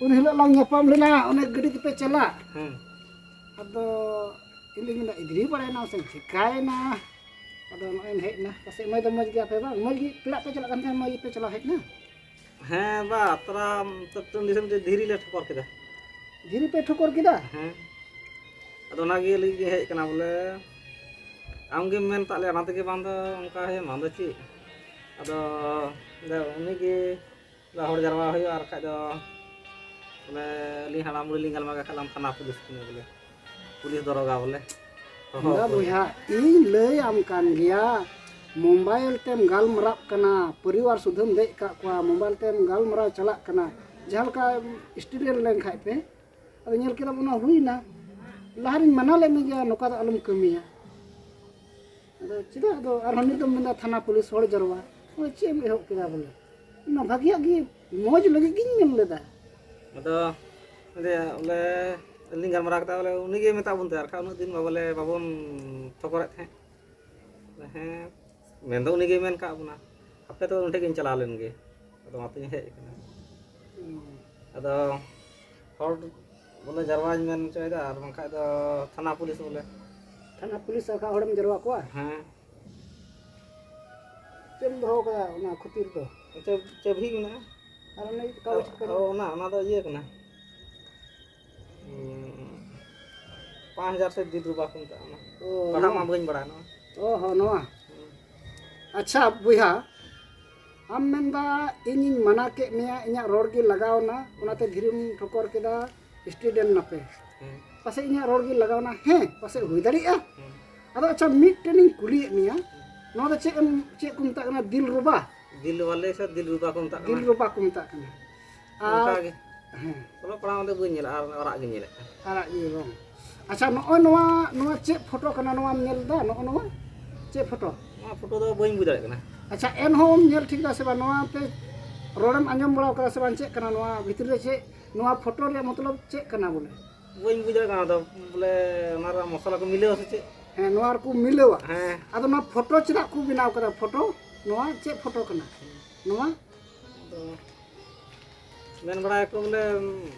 ᱩᱱ ᱦᱤᱞᱳᱜ ᱞᱟᱝ ᱧᱟᱯᱟᱢ ᱞᱮᱱᱟ, ᱚᱱᱮ ᱜᱟᱹᱰᱤ ᱛᱮᱯᱮ ᱪᱟᱞᱟᱜ᱾ ᱦᱮᱸ᱾ ᱟᱫᱚ ᱤᱧ ᱫᱚᱧ ᱢᱮᱱᱫᱟ, ᱤᱫᱽᱨᱤ ᱵᱟᱲᱟᱭᱮᱱᱟ ᱥᱮ ᱪᱤᱠᱟᱭᱮᱱᱟ? ᱟᱫᱚ ᱱᱚᱜᱼᱚᱭ ᱮᱢ ᱦᱮᱡ ᱮᱱᱟ᱾ ᱯᱟᱥᱮᱡ ᱢᱟᱹᱭ ᱫᱚ ᱢᱚᱡᱽ ᱜᱮᱭᱟ ᱯᱮ ᱵᱟᱝ? ᱢᱚᱡᱽ ᱜᱮ ᱯᱮᱲᱟ ᱯᱮ ᱪᱟᱞᱟᱜ ᱠᱟᱱ ᱛᱟᱦᱮᱸᱫ, ᱢᱚᱡᱽ ᱜᱮᱯᱮ ᱪᱟᱞᱟᱣ ᱦᱮᱡ ᱮᱱᱟ? ᱦᱮᱸ ᱵᱟ, ᱛᱟᱨᱟ ᱴᱟᱺᱰᱤ ᱥᱮᱱ ᱢᱤᱫᱴᱮᱡ ᱫᱷᱤᱨᱤ ᱞᱮ ᱴᱷᱚᱠᱚᱨ ᱠᱮᱫᱟ᱾ ᱫᱷᱤᱨᱤ ᱯᱮ ᱴᱷᱚᱠᱚᱨ ᱠᱮᱫᱟ? ᱦᱮᱸ᱾ ᱟᱫᱚ ᱚᱱᱟᱜᱮ ᱞᱟᱹᱜᱤᱫ ᱜᱮ ᱦᱮᱡ ᱠᱟᱱᱟ ᱵᱚᱞᱮ᱾ ᱟᱢᱜᱮᱢ ᱢᱮᱱ ᱠᱟᱜ ᱞᱮᱭᱟ, ᱚᱱᱟ ᱛᱮᱜᱮ ᱵᱟᱝ ᱫᱚ ᱚᱱᱠᱟ ᱦᱩᱭᱩᱜ, ᱵᱟᱝ ᱫᱚ ᱪᱮᱫ? ᱟᱫᱚ ᱩᱱᱤᱜᱮ ᱦᱚᱲ ᱡᱟᱨᱣᱟ ᱦᱩᱭᱩᱜᱼᱟ, ᱟᱨ ᱵᱟᱠᱷᱟᱡ ᱫᱚ ᱵᱚᱞᱮ ᱟᱹᱞᱤᱧ ᱦᱟᱲᱟᱢ ᱵᱩᱲᱦᱤ ᱞᱤᱧ ᱜᱟᱞᱢᱟᱨᱟᱣ ᱠᱷᱟᱡ ᱞᱟᱝ ᱛᱷᱟᱱᱟ ᱯᱩᱞᱤᱥ ᱠᱟᱱᱟ ᱵᱚᱞᱮ, ᱯᱩᱞᱤᱥ ᱫᱚᱨᱚᱜᱟ ᱵᱚᱞᱮ᱾ ᱦᱚᱦᱚ ᱵᱚᱭᱦᱟ, ᱟᱠᱚ ᱦᱩᱭᱩᱜᱼᱟ᱾ ᱵᱚᱭᱦᱟ, ᱤᱧ ᱞᱟᱹᱭ ᱟᱢ ᱠᱟᱱ ᱜᱮᱭᱟ, ᱢᱳᱵᱟᱭᱤᱞ ᱛᱮᱢ ᱜᱟᱞᱢᱟᱨᱟᱜ ᱠᱟᱱᱟ, ᱯᱚᱨᱤᱵᱟᱨ ᱥᱩᱫᱷᱟᱹᱢ ᱫᱮᱡ ᱠᱟᱜ ᱠᱚᱣᱟ, ᱢᱳᱵᱟᱭᱤᱞ ᱛᱮᱢ ᱜᱟᱞᱢᱟᱨᱟᱣ ᱪᱟᱞᱟᱜ ᱠᱟᱱᱟ, ᱡᱟᱦᱟᱸ ᱞᱮᱠᱟ ᱥᱴᱩᱰᱮᱱᱴ ᱞᱮᱱ ᱠᱷᱟᱡ ᱯᱮ, ᱟᱫᱚ ᱧᱮᱞ ᱠᱮᱫᱟᱢ ᱚᱱᱟ ᱦᱩᱭᱱᱟ᱾ ᱞᱟᱦᱟ ᱨᱤᱧ ᱢᱟᱱᱟ ᱞᱮᱫ ᱢᱮ ᱜᱮᱭᱟ, ᱱᱚᱝᱠᱟ ᱫᱚ ᱟᱞᱚᱢ ᱠᱟᱹᱢᱤᱭᱟ᱾ ᱟᱫᱚ ᱪᱮᱫᱟᱜ ᱟᱫᱚ ᱟᱨᱦᱚᱸ ᱱᱤᱛ ᱫᱚᱢ ᱢᱮᱱᱫᱟ ᱛᱷᱟᱱᱟ ᱯᱩᱞᱤᱥ ᱦᱚᱲ ᱡᱟᱨᱣᱟ? ᱟᱫᱚ ᱪᱮᱫ ᱮᱢ ᱮᱦᱚᱵ ᱠᱮᱫᱟ ᱵᱚᱞᱮ? ᱚᱱᱟ ᱵᱷᱟᱜᱤᱭᱟᱜ ᱜᱮ, ᱢᱚᱡᱽ ᱞᱟᱹᱜᱤᱫ ᱜᱤᱧ ᱢᱮᱱ ᱞᱮᱫᱟ᱾ ᱟᱫᱚ ᱚᱸᱰᱮ ᱵᱚᱞᱮ ᱟᱹᱞᱤᱧ ᱜᱟᱞᱢᱟᱨᱟᱣ ᱠᱟᱛᱮ ᱵᱚᱞᱮ ᱩᱱᱤᱜᱮ ᱢᱮᱛᱟᱜ ᱵᱚᱱ ᱛᱟᱦᱮᱸᱫ, ᱟᱨ ᱵᱟᱠᱷᱟᱡ ᱩᱱᱟᱹᱜ ᱫᱤᱱ ᱢᱟ ᱵᱚᱞᱮ ᱵᱟᱵᱚᱱ ᱴᱷᱚᱠᱚᱨᱮᱫ ᱛᱟᱦᱮᱸᱫ᱾ ᱦᱮᱸ, ᱢᱮᱱᱫᱚ ᱩᱱᱤᱜᱮ ᱢᱮᱱ ᱠᱟᱜ ᱵᱚᱱᱟ, ᱟᱯᱮ ᱫᱚ ᱩᱱᱤ ᱴᱷᱮᱡ ᱜᱤᱧ ᱪᱟᱞᱟᱣ ᱞᱮᱱ ᱜᱮ, ᱟᱫᱚ ᱚᱱᱟᱛᱤᱧ ᱦᱮᱡ ᱟᱠᱟᱱᱟ᱾ ᱟᱫᱚ ᱦᱚᱲ ᱵᱚᱞᱮ ᱡᱟᱨᱣᱟᱧ ᱢᱮᱱ ᱦᱚᱪᱚᱭᱮᱫᱟ, ᱟᱨ ᱵᱟᱝᱠᱷᱟᱡ ᱫᱚ ᱛᱷᱟᱱᱟ ᱯᱩᱞᱤᱥ ᱵᱚᱞᱮ᱾ ᱛᱷᱟᱱᱟ ᱯᱩᱞᱤᱥ ᱟᱨ ᱵᱟᱠᱷᱟᱡ ᱦᱚᱲᱮᱢ ᱡᱟᱨᱣᱟ ᱠᱚᱣᱟ? ᱦᱮᱸ᱾ ᱪᱮᱫ ᱮᱢ ᱫᱚᱦᱚ ᱠᱟᱫᱟ ᱚᱱᱟ ᱠᱷᱩᱛᱤ ᱨᱮᱫᱚ? ᱪᱟᱹᱵ-, ᱪᱟᱹᱵᱷᱤ ᱢᱮᱱᱟᱜᱼᱟ᱾ ᱟᱨ ᱚᱱᱮ ᱠᱟᱜᱚᱡᱽ ᱠᱚ? ᱚ, ᱚᱱᱟ, ᱚᱱᱟ ᱫᱚ ᱤᱭᱟᱹ ᱠᱟᱱᱟ᱾ ᱦᱩᱸ, ᱯᱟᱸᱪ ᱦᱟᱡᱟᱨ ᱥᱮ ᱫᱤᱞ ᱨᱩᱵᱟ ᱠᱚ ᱢᱮᱛᱟᱜᱼᱟ ᱚᱱᱟ᱾ ᱚ, ᱯᱟᱲᱦᱟᱜ ᱱᱚᱣᱟ? ᱢᱟ ᱵᱟᱹᱧ ᱵᱟᱲᱟᱭᱟ ᱱᱚᱣᱟ᱾ ᱚ ᱦᱚᱸ, ᱱᱚᱣᱟ᱾ ᱦᱩᱸ᱾ ᱟᱪᱪᱷᱟ ᱵᱚᱭᱦᱟ, ᱟᱢ ᱢᱮᱱᱫᱟ ᱤᱧᱤᱧ ᱢᱟᱱᱟ ᱠᱮᱫ ᱢᱮᱭᱟ, ᱤᱧᱟᱹᱜ ᱨᱚᱲ ᱜᱮ ᱞᱟᱜᱟᱣ ᱮᱱᱟ, ᱚᱱᱟᱛᱮ ᱫᱷᱤᱨᱤᱢ ᱴᱷᱚᱠᱚᱨ ᱠᱮᱫᱟ, student ᱱᱟᱯᱮ᱾ ᱦᱮᱸ᱾ ᱯᱟᱥᱮᱡ ᱤᱧᱟᱹᱜ ᱨᱚᱲ ᱜᱮ ᱞᱟᱜᱟᱣ ᱮᱱᱟ? ᱦᱮᱸ, ᱯᱟᱥᱮᱡ ᱦᱩᱭ ᱫᱟᱲᱮᱭᱟᱜᱼᱟ᱾ ᱦᱮᱸ᱾ ᱟᱫᱚ ᱟᱪᱪᱷᱟ, ᱢᱤᱫᱴᱮᱱᱤᱧ ᱠᱩᱞᱤᱭᱮᱫ ᱢᱮᱭᱟ, ᱱᱚᱣᱟ ᱫᱚ ᱪᱮᱫ ᱮᱢ, ᱪᱮᱫ ᱠᱚ ᱢᱮᱛᱟᱜ ᱠᱟᱱᱟ? ᱫᱤᱞ ᱨᱩᱵᱟ? ᱫᱤᱞ ᱣᱟᱞᱮ ᱥᱮ ᱫᱤᱞ ᱨᱩᱵᱟ ᱠᱚ ᱢᱮᱛᱟᱜ ᱠᱟᱱᱟ? ᱫᱤᱞ ᱨᱩᱵᱟ ᱠᱚ ᱢᱮᱛᱟᱜ ᱠᱟᱱᱟ᱾ ᱚᱱᱠᱟ ᱟᱨ ᱜᱮ᱾ ᱦᱮᱸ᱾ ᱚᱞᱚᱜ ᱯᱟᱲᱦᱟᱣ ᱚᱸᱰᱮ ᱵᱟᱹᱧ ᱧᱮᱞᱟ, ᱟᱨ ᱟᱨᱟᱜ ᱜᱤᱧ ᱧᱮᱞᱮᱫ ᱠᱟᱱᱟ᱾ ᱟᱨᱟᱜ ᱜᱮ ᱵᱟᱝ? ᱟᱪᱪᱷᱟ, ᱱᱚᱜᱼᱚᱭ ᱱᱚᱣᱟ, ᱱᱚᱣᱟ ᱪᱮᱫ ᱯᱷᱳᱴᱳ ᱠᱟᱱᱟ ᱱᱚᱣᱟᱢ ᱧᱮᱞ ᱮᱫᱟ? ᱱᱚᱜᱼᱚ ᱱᱚᱣᱟ ᱪᱮᱫ ᱯᱷᱳᱴᱳ? ᱱᱚᱣᱟ ᱯᱷᱳᱴᱳ ᱫᱚ ᱵᱟᱹᱧ ᱵᱩᱡᱽ ᱫᱟᱲᱮᱭᱟᱜ ᱠᱟᱱᱟ᱾ ᱟᱪᱪᱷᱟ, ᱮᱱᱦᱚᱸ ᱧᱮᱞ ᱴᱷᱤᱠ ᱫᱟ ᱥᱮ ᱵᱟᱝ? ᱱᱚᱣᱟ ᱯᱮ ᱨᱚᱲᱮᱢ ᱟᱸᱡᱚᱢ ᱵᱟᱲᱟ ᱠᱟᱫᱟ ᱥᱮ ᱵᱟᱝ? ᱪᱮᱫ ᱠᱟᱱᱟ ᱱᱚᱣᱟ ᱵᱷᱤᱛᱨᱤ ᱨᱮ? ᱪᱮᱫ ᱱᱚᱣᱟ ᱯᱷᱳᱴᱳ ᱨᱮᱭᱟᱜ ᱢᱚᱛᱞᱚᱵ ᱪᱮᱫ ᱠᱟᱱᱟ ᱵᱚᱞᱮ? ᱵᱟᱹᱧ ᱵᱩᱡᱽ ᱫᱟᱲᱮᱭᱟᱜ ᱠᱟᱱᱟ, ᱟᱫᱚ ᱵᱚᱞᱮ ᱚᱱᱟ ᱨᱮᱭᱟᱜ ᱢᱚᱥᱞᱟ ᱠᱚ ᱢᱤᱞᱟᱹᱣᱟ ᱥᱮ ᱪᱮᱫ? ᱦᱮᱸ, ᱱᱚᱣᱟ ᱨᱮᱠᱚ ᱢᱤᱞᱟᱹᱣᱟ᱾ ᱦᱮᱸ᱾ ᱟᱫᱚ ᱱᱚᱣᱟ ᱯᱷᱳᱴᱳ ᱪᱮᱫᱟᱜ ᱠᱚ ᱵᱮᱱᱟᱣ ᱠᱟᱫᱟ? ᱯᱷᱳᱴᱳ ᱱᱚᱣᱟ ᱪᱮᱫ ᱯᱷᱳᱴᱳ ᱠᱟᱱᱟ? ᱱᱚᱣᱟ? ᱟᱫᱚ ᱢᱮᱱ ᱵᱟᱲᱟᱭᱟᱠᱚ ᱵᱚᱞᱮ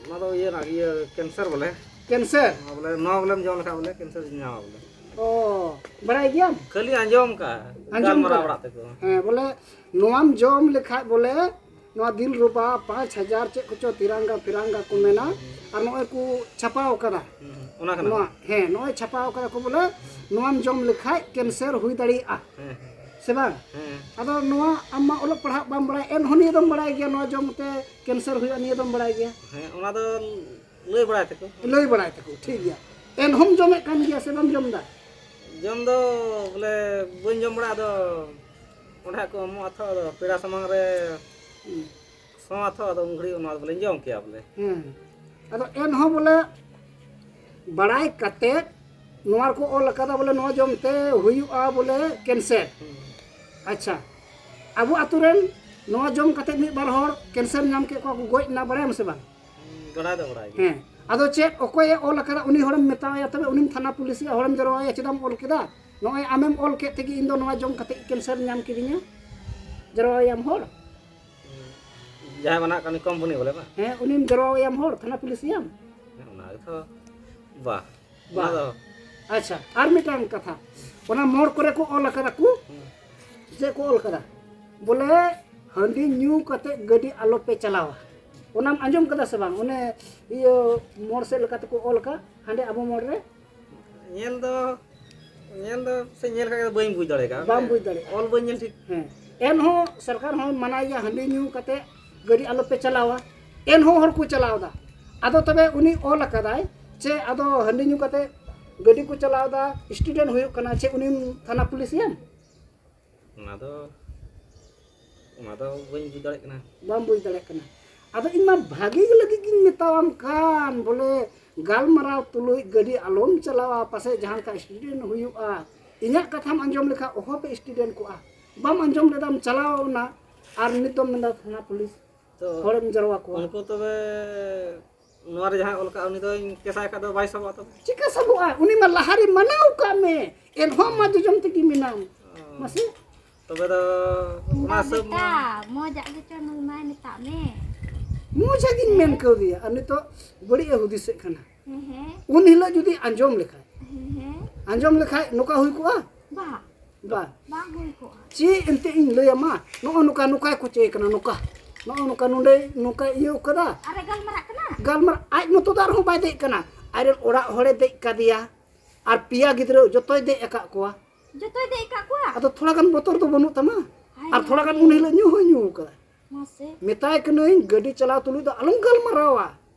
ᱱᱚᱣᱟ ᱫᱚ ᱤᱭᱟᱹ ᱨᱮᱱᱟᱜ, ᱤᱭᱟᱹ ᱠᱮᱱᱥᱟᱨ ᱵᱚᱞᱮ᱾ ᱠᱮᱱᱥᱟᱨ? ᱱᱚᱣᱟ ᱵᱚᱞᱮ, ᱱᱚᱣᱟ ᱵᱚᱞᱮᱢ ᱡᱚᱢ ᱞᱮᱠᱷᱟᱱ ᱵᱚᱞᱮ ᱠᱮᱱᱥᱟᱨ ᱧᱟᱢᱟ ᱵᱚᱞᱮ᱾ ᱚ, ᱵᱟᱲᱟᱭ ᱜᱮᱭᱟᱢ? ᱠᱷᱟᱹᱞᱤ ᱟᱸᱡᱚᱢ ᱠᱟᱜᱼᱟ, ᱟᱸᱡᱚᱢ ᱜᱟᱞᱢᱟᱨᱟᱣ ᱠᱟᱜᱼᱟ᱾ ᱵᱟᱲᱟ ᱛᱮᱠᱚ᱾ ᱦᱮᱸ, ᱵᱚᱞᱮ ᱱᱚᱣᱟᱢ ᱡᱚᱢ ᱞᱮᱠᱷᱟᱡ ᱵᱚᱞᱮ ᱱᱚᱣᱟ ᱫᱤᱞ ᱨᱩᱵᱟ ᱯᱟᱸᱪ ᱦᱟᱡᱟᱨ ᱪᱮᱫ ᱠᱚᱪᱚ ᱛᱤᱨᱟᱝᱜᱟ ᱯᱷᱤᱨᱟᱝᱜᱟ ᱠᱚ ᱢᱮᱱᱟ, ᱟᱨ ᱱᱚᱜᱼᱚᱭ ᱠᱚ ᱪᱷᱟᱯᱟᱣ ᱠᱟᱫᱟ᱾ ᱦᱩᱸ, ᱦᱩᱸ, ᱚᱱᱟ ᱠᱟᱱᱟ᱾ ᱱᱚᱣᱟ, ᱦᱮᱸ, ᱱᱚᱜᱼᱚᱭ ᱪᱷᱟᱯᱟᱣ ᱠᱟᱫᱟ ᱠᱚ ᱵᱚᱞᱮ ᱱᱚᱣᱟᱢ ᱡᱚᱢ ᱞᱮᱠᱷᱟᱡ ᱠᱮᱱᱥᱟᱨ ᱦᱩᱭ ᱫᱟᱲᱮᱭᱟᱜᱼᱟ᱾ ᱦᱮᱸ, ᱦᱮᱸ᱾ ᱥᱮ ᱵᱟᱝ? ᱦᱮᱸ᱾ ᱟᱫᱚ ᱱᱚᱣᱟ ᱟᱢ ᱢᱟ ᱚᱞᱚᱜ ᱯᱟᱲᱦᱟᱜ ᱵᱟᱢ ᱵᱟᱲᱟᱭ, ᱮᱱᱦᱚᱸ ᱱᱤᱭᱟᱹ ᱫᱚᱢ ᱵᱟᱲᱟᱭ ᱜᱮᱭᱟ, ᱱᱚᱣᱟ ᱡᱚᱢ ᱛᱮ ᱠᱮᱱᱥᱟᱨ ᱦᱩᱭᱩᱜᱼᱟ, ᱱᱤᱭᱟᱹ ᱫᱚᱢ ᱵᱟᱲᱟᱭ ᱜᱮᱭᱟ᱾ ᱦᱮᱸ, ᱚᱱᱟ ᱫᱚ ᱞᱟᱹᱭ ᱵᱟᱲᱟᱭ ᱛᱮᱠᱚ᱾ ᱞᱟᱹᱭ ᱵᱟᱲᱟᱭ ᱛᱮᱠᱚ, ᱴᱷᱤᱠ ᱜᱮᱭᱟ᱾ ᱮᱱᱦᱚᱸᱢ ᱡᱚᱢᱮᱫ ᱠᱟᱱ ᱜᱮᱭᱟ ᱥᱮ ᱵᱟᱢ ᱡᱚᱢ ᱮᱫᱟ? ᱡᱚᱢ ᱫᱚ ᱵᱚᱞᱮ ᱵᱟᱹᱧ ᱡᱚᱢ ᱵᱟᱲᱟᱭᱟ, ᱟᱫᱚ ᱚᱸᱰᱮ ᱦᱟᱸᱜ ᱠᱚ ᱮᱢᱚᱜᱼᱟ ᱛᱚ, ᱟᱫᱚ ᱯᱮᱲᱟ ᱥᱟᱢᱟᱝ ᱨᱮ ᱦᱩᱸ᱾ ᱥᱚ ᱟᱛᱷᱚ, ᱟᱫᱚ ᱩᱱ ᱜᱷᱟᱹᱲᱤᱡ ᱚᱱᱟ ᱫᱚ ᱵᱚᱞᱮᱧ ᱡᱚᱢ ᱠᱮᱭᱟ ᱵᱚᱞᱮ᱾ ᱦᱮᱸ᱾ ᱟᱫᱚ ᱮᱱᱦᱚᱸ ᱵᱚᱞᱮ ᱵᱟᱲᱟᱭ ᱠᱟᱛᱮᱫ ᱱᱚᱣᱟ ᱨᱮᱠᱚ ᱚᱞ ᱟᱠᱟᱫᱟ ᱵᱚᱞᱮ ᱱᱚᱣᱟ ᱡᱚᱢ ᱛᱮ ᱦᱩᱭᱩᱜᱼᱟ ᱵᱚᱞᱮ ᱠᱮᱱᱥᱟᱨ᱾ ᱦᱩᱸ᱾ ᱟᱪᱪᱷᱟ, ᱟᱵᱚ ᱟᱛᱳ ᱨᱮᱱ ᱱᱚᱣᱟ ᱡᱚᱢ ᱠᱟᱛᱮᱫ ᱢᱤᱫ ᱵᱟᱨ ᱦᱚᱲ ᱠᱮᱱᱥᱟᱨ ᱧᱟᱢ ᱠᱮᱫ ᱠᱚᱣᱟ ᱠᱚ, ᱜᱚᱡ ᱮᱱᱟ, ᱵᱟᱲᱟᱭᱟᱢ ᱥᱮ ᱵᱟᱝ? ᱵᱟᱲᱟᱭ ᱫᱚ ᱵᱟᱲᱟᱭ ᱜᱮ᱾ ᱦᱮᱸ, ᱟᱫᱚ ᱪᱮᱫ ᱚᱠᱚᱭᱮ ᱚᱞ ᱟᱠᱟᱫᱟ ᱩᱱᱤ ᱦᱚᱲᱮᱢ ᱢᱮᱛᱟᱣᱟᱭᱟ, ᱛᱚᱵᱮ ᱩᱱᱤᱢ ᱛᱷᱟᱱᱟ ᱯᱩᱞᱤᱥᱮᱭᱟ, ᱦᱚᱲᱮᱢ ᱡᱟᱨᱣᱟᱭᱟ, ᱪᱮᱫᱟᱜ ᱮᱢ ᱚᱞ ᱠᱮᱫᱟ? ᱱᱚᱜᱼᱚᱭ ᱟᱢᱮᱢ ᱚᱞ ᱠᱮᱫ ᱛᱮᱜᱮ ᱤᱧ ᱫᱚ ᱱᱚᱣᱟ ᱡᱚᱢ ᱠᱟᱛᱮ ᱠᱮᱱᱥᱟᱨ ᱧᱟᱢ ᱠᱤᱫᱤᱧᱟ, ᱡᱟᱨᱣᱟᱭᱟᱢ ᱦᱚᱲ᱾ ᱡᱟᱦᱟᱸᱭ ᱵᱮᱱᱟᱜ ᱠᱟᱱ ᱠᱳᱢᱯᱟᱱᱤ ᱵᱚᱞᱮ ᱵᱟᱝ? ᱦᱮᱸ, ᱩᱱᱤᱢ ᱡᱟᱨᱣᱟᱭᱟᱢ ᱦᱚᱲ, ᱛᱷᱟᱱᱟ ᱯᱩᱞᱤᱥᱮᱭᱟᱢ᱾ ᱦᱮᱸ, ᱚᱱᱟ ᱜᱮᱛᱚ᱾ ᱵᱟ, ᱵᱟ᱾ ᱚᱱᱟ ᱫᱚ ᱟᱪᱪᱷᱟ, ᱟᱨ ᱢᱤᱫᱴᱟᱝ ᱠᱟᱛᱷᱟ, ᱚᱱᱟ ᱢᱳᱲ ᱠᱚᱨᱮ ᱠᱚ ᱚᱞ ᱟᱠᱟᱫᱟ ᱠᱚ, ᱪᱮᱫ ᱠᱚ ᱚᱞ ᱟᱠᱟᱫᱟ? ᱵᱚᱞᱮ ᱦᱟᱺᱰᱤ ᱧᱩ ᱠᱟᱛᱮ ᱜᱟᱹᱰᱤ ᱟᱞᱚᱯᱮ ᱪᱟᱞᱟᱣᱟ᱾ ᱚᱱᱟᱢ ᱟᱸᱡᱚᱢ ᱠᱟᱫᱟ ᱥᱮ ᱵᱟᱝ? ᱚᱱᱮ ᱤᱭᱟᱹ ᱢᱳᱲ ᱥᱮᱫ ᱞᱮᱠᱟ ᱛᱮᱠᱚ ᱚᱞ ᱟᱠᱟᱫ ᱦᱟᱸᱰᱮ ᱟᱵᱚ ᱢᱳᱲ ᱨᱮ᱾ ᱧᱮᱞ ᱫᱚ, ᱧᱮᱞ ᱫᱚ ᱥᱮ ᱧᱮᱞ ᱠᱟᱜ ᱜᱮ ᱵᱟᱹᱧ ᱵᱩᱡᱽ ᱫᱟᱲᱮ ᱠᱟᱜᱼᱟ᱾ ᱵᱟᱢ ᱵᱩᱡᱽ ᱫᱟᱲᱮᱭᱟᱜᱼᱟ᱾ ᱚᱞ ᱵᱟᱹᱧ ᱧᱮᱞ ᱴᱷᱤᱠ᱾ ᱦᱮᱸ, ᱮᱱᱦᱚᱸ ᱥᱚᱨᱠᱟᱨ ᱦᱚᱸ ᱢᱟᱱᱟᱭ ᱜᱮᱭᱟ, ᱦᱟᱺᱰᱤ ᱧᱩ ᱠᱟᱛᱮ ᱜᱟᱹᱰᱤ ᱟᱞᱚᱯᱮ ᱪᱟᱞᱟᱣᱟ, ᱮᱱᱦᱚᱸ ᱦᱚᱲ ᱠᱚ ᱪᱟᱞᱟᱣ ᱮᱫᱟ᱾ ᱟᱫᱚ ᱛᱚᱵᱮ ᱩᱱᱤ ᱚᱞ ᱟᱠᱟᱫᱟᱭ ᱪᱮ ᱟᱫᱚ ᱦᱟᱺᱰᱤ ᱧᱩ ᱠᱟᱛᱮ ᱜᱟᱹᱰᱤ ᱠᱚ ᱪᱟᱞᱟᱣ ᱮᱫᱟ, ᱮᱠᱥᱤᱰᱮᱱᱴ ᱦᱩᱭᱩᱜ ᱠᱟᱱᱟ, ᱪᱮ ᱩᱱᱤᱢ ᱛᱷᱟᱱᱟ ᱯᱩᱞᱤᱥᱮᱭᱟᱢ? ᱚᱱᱟ ᱫᱚ, ᱚᱱᱟ ᱫᱚ ᱵᱟᱹᱧ ᱵᱩᱡᱽ ᱫᱟᱲᱮᱭᱟᱜ ᱠᱟᱱᱟ᱾ ᱵᱟᱢ ᱵᱩᱡᱽ ᱫᱟᱲᱮᱭᱟᱜ ᱠᱟᱱᱟ᱾ ᱟᱫᱚ ᱤᱧ ᱢᱟ ᱵᱷᱟᱜᱮ ᱞᱟᱹᱜᱤᱫ ᱜᱤᱧ ᱢᱮᱛᱟᱣᱟᱢ ᱠᱟᱱ, ᱵᱚᱞᱮ ᱜᱟᱞᱢᱟᱨᱟᱣ ᱛᱩᱞᱩᱡ ᱜᱟᱹᱰᱤ ᱟᱞᱚᱢ ᱪᱟᱞᱟᱣᱟ, ᱯᱟᱥᱮᱡ ᱡᱟᱦᱟᱸ ᱞᱮᱠᱟ ᱮᱠᱥᱤᱰᱮᱱᱴ ᱦᱩᱭᱩᱜᱼᱟ᱾ ᱤᱧᱟᱹᱜ ᱠᱟᱛᱷᱟᱢ ᱟᱸᱡᱚᱢ ᱞᱮᱠᱷᱟᱱ ᱚᱦᱚᱯᱮ ᱮᱠᱥᱤᱰᱮᱱᱴ ᱠᱚᱜᱼᱟ᱾ ᱵᱟᱢ ᱟᱸᱡᱚᱢ ᱞᱮᱫᱟᱢ, ᱪᱟᱞᱟᱣ ᱮᱱᱟ ᱟᱨ ᱱᱤᱛ ᱫᱚᱢ ᱢᱮᱱᱫᱟ ᱛᱷᱟᱱᱟ ᱯᱩᱞᱤᱥ᱾ ᱛᱚ ᱦᱚᱲᱮᱢ ᱡᱟᱨᱣᱟ ᱠᱚᱣᱟ᱾ ᱩᱱᱠᱩ ᱛᱚᱵᱮ ᱱᱚᱣᱟ ᱨᱮ ᱡᱟᱦᱟᱸᱭ ᱚᱞ ᱠᱟᱜ ᱩᱱᱤ ᱫᱚᱧ ᱠᱮᱥᱟᱭ ᱠᱷᱟᱡ ᱫᱚ ᱵᱟᱭ ᱥᱟᱵᱚᱜᱼᱟ ᱛᱚᱵᱮ? ᱪᱤᱠᱟ ᱥᱟᱵᱚᱜᱼᱟ? ᱩᱱᱤ ᱢᱟ ᱞᱟᱦᱟᱨᱮ ᱢᱟᱱᱟᱣ ᱠᱟᱜ ᱢᱮ, ᱮᱱᱦᱚᱸ ᱢᱟ ᱡᱚᱡᱚᱢ ᱛᱮᱜᱮ ᱢᱮᱱᱟᱢ᱾ ᱢᱟᱥᱮ ᱛᱚᱵᱮ ᱫᱚ ᱚᱱᱟ ᱚᱱᱟ ᱦᱤᱥᱟᱹᱵ ᱢᱟ ᱵᱮᱴᱟ ᱢᱚᱡᱟᱜ ᱜᱮᱪᱚ ᱱᱩᱭ ᱢᱟᱭ ᱢᱮᱛᱟᱜ ᱢᱮ᱾ ᱢᱚᱡᱟᱜᱤᱧ ᱢᱮᱱ ᱠᱟᱣᱫᱮᱭᱟ, ᱟᱨ ᱱᱤᱛᱚᱜ ᱵᱟᱹᱲᱤᱡ ᱮ ᱦᱩᱫᱤᱥᱮᱫ ᱠᱟᱱᱟ᱾ ᱦᱮᱸ ᱦᱮᱸ ᱩᱱ ᱦᱤᱞᱳᱜ ᱡᱩᱫᱤ ᱟᱸᱡᱚᱢ ᱞᱮᱠᱷᱟᱡ, ᱦᱮᱸ ᱦᱮᱸ᱾ ᱟᱸᱡᱚᱢ ᱞᱮᱠᱷᱟᱡ ᱱᱚᱝᱠᱟ ᱦᱩᱭ ᱠᱚᱜᱼᱟ? ᱵᱟ, ᱵᱟᱝ᱾ ᱵᱟᱝ ᱦᱩᱭ ᱠᱚᱜᱼᱟ᱾ ᱪᱮᱫ ᱮᱱᱛᱮ ᱤᱧ ᱞᱟᱹᱭᱟᱢᱟ, ᱱᱚᱜᱼᱚ ᱱᱚᱝᱠᱟ, ᱱᱚᱝᱠᱟᱭ ᱠᱚᱪᱮ ᱠᱟᱱᱟ, ᱱᱚᱝᱠᱟ, ᱱᱚᱜᱼᱚ ᱱᱚᱝᱠᱟ, ᱱᱚᱰᱮ ᱱᱚᱝᱠᱟᱭ ᱤᱭᱟᱹ ᱠᱟᱫᱟ᱾ ᱟᱨᱮ ᱜᱟᱞᱢᱟᱨᱟᱜ ᱠᱟᱱᱟ᱾ ᱜᱟᱞᱢᱟᱨᱟᱣ ᱟᱡ ᱢᱚᱛᱚ ᱫᱚ ᱟᱨᱦᱚᱸ ᱵᱟᱭ ᱫᱮᱡ ᱠᱟᱱᱟ, ᱟᱡᱨᱮᱱ ᱚᱲᱟᱜ ᱦᱚᱲᱮ ᱫᱮᱡ ᱠᱟᱫᱮᱭᱟ, ᱟᱨ ᱯᱮᱭᱟ ᱜᱤᱫᱽᱨᱟᱹ ᱡᱚᱛᱚᱭ ᱫᱮᱡ ᱟᱠᱟᱫ ᱠᱚᱣᱟ᱾ ᱡᱚᱛᱚᱭ ᱫᱮᱡ ᱟᱠᱟᱫ ᱠᱚᱣᱟ᱾ ᱟᱫᱚ ᱛᱷᱚᱲᱟ ᱜᱟᱱ ᱵᱚᱛᱚᱨ ᱫᱚ ᱵᱟᱹᱱᱩᱜ ᱛᱟᱢᱟ? ᱦᱟᱭ ᱟᱨ ᱛᱷᱚᱲᱟ ᱜᱟᱱ ᱦᱟᱭ᱾ ᱩᱱ ᱦᱤᱞᱳᱜ ᱧᱩ ᱦᱚᱸᱭ ᱧᱩ ᱠᱟᱫᱟ᱾ ᱢᱟᱥᱮ᱾ ᱢᱮᱛᱟᱭ ᱠᱟᱹᱱᱟᱹᱧ, ᱜᱟᱹᱰᱤ ᱪᱟᱞᱟᱣ ᱛᱩᱞᱩᱡ ᱫᱚ ᱟᱞᱚᱢ ᱜᱟᱞᱢᱟᱨᱟᱣᱟ᱾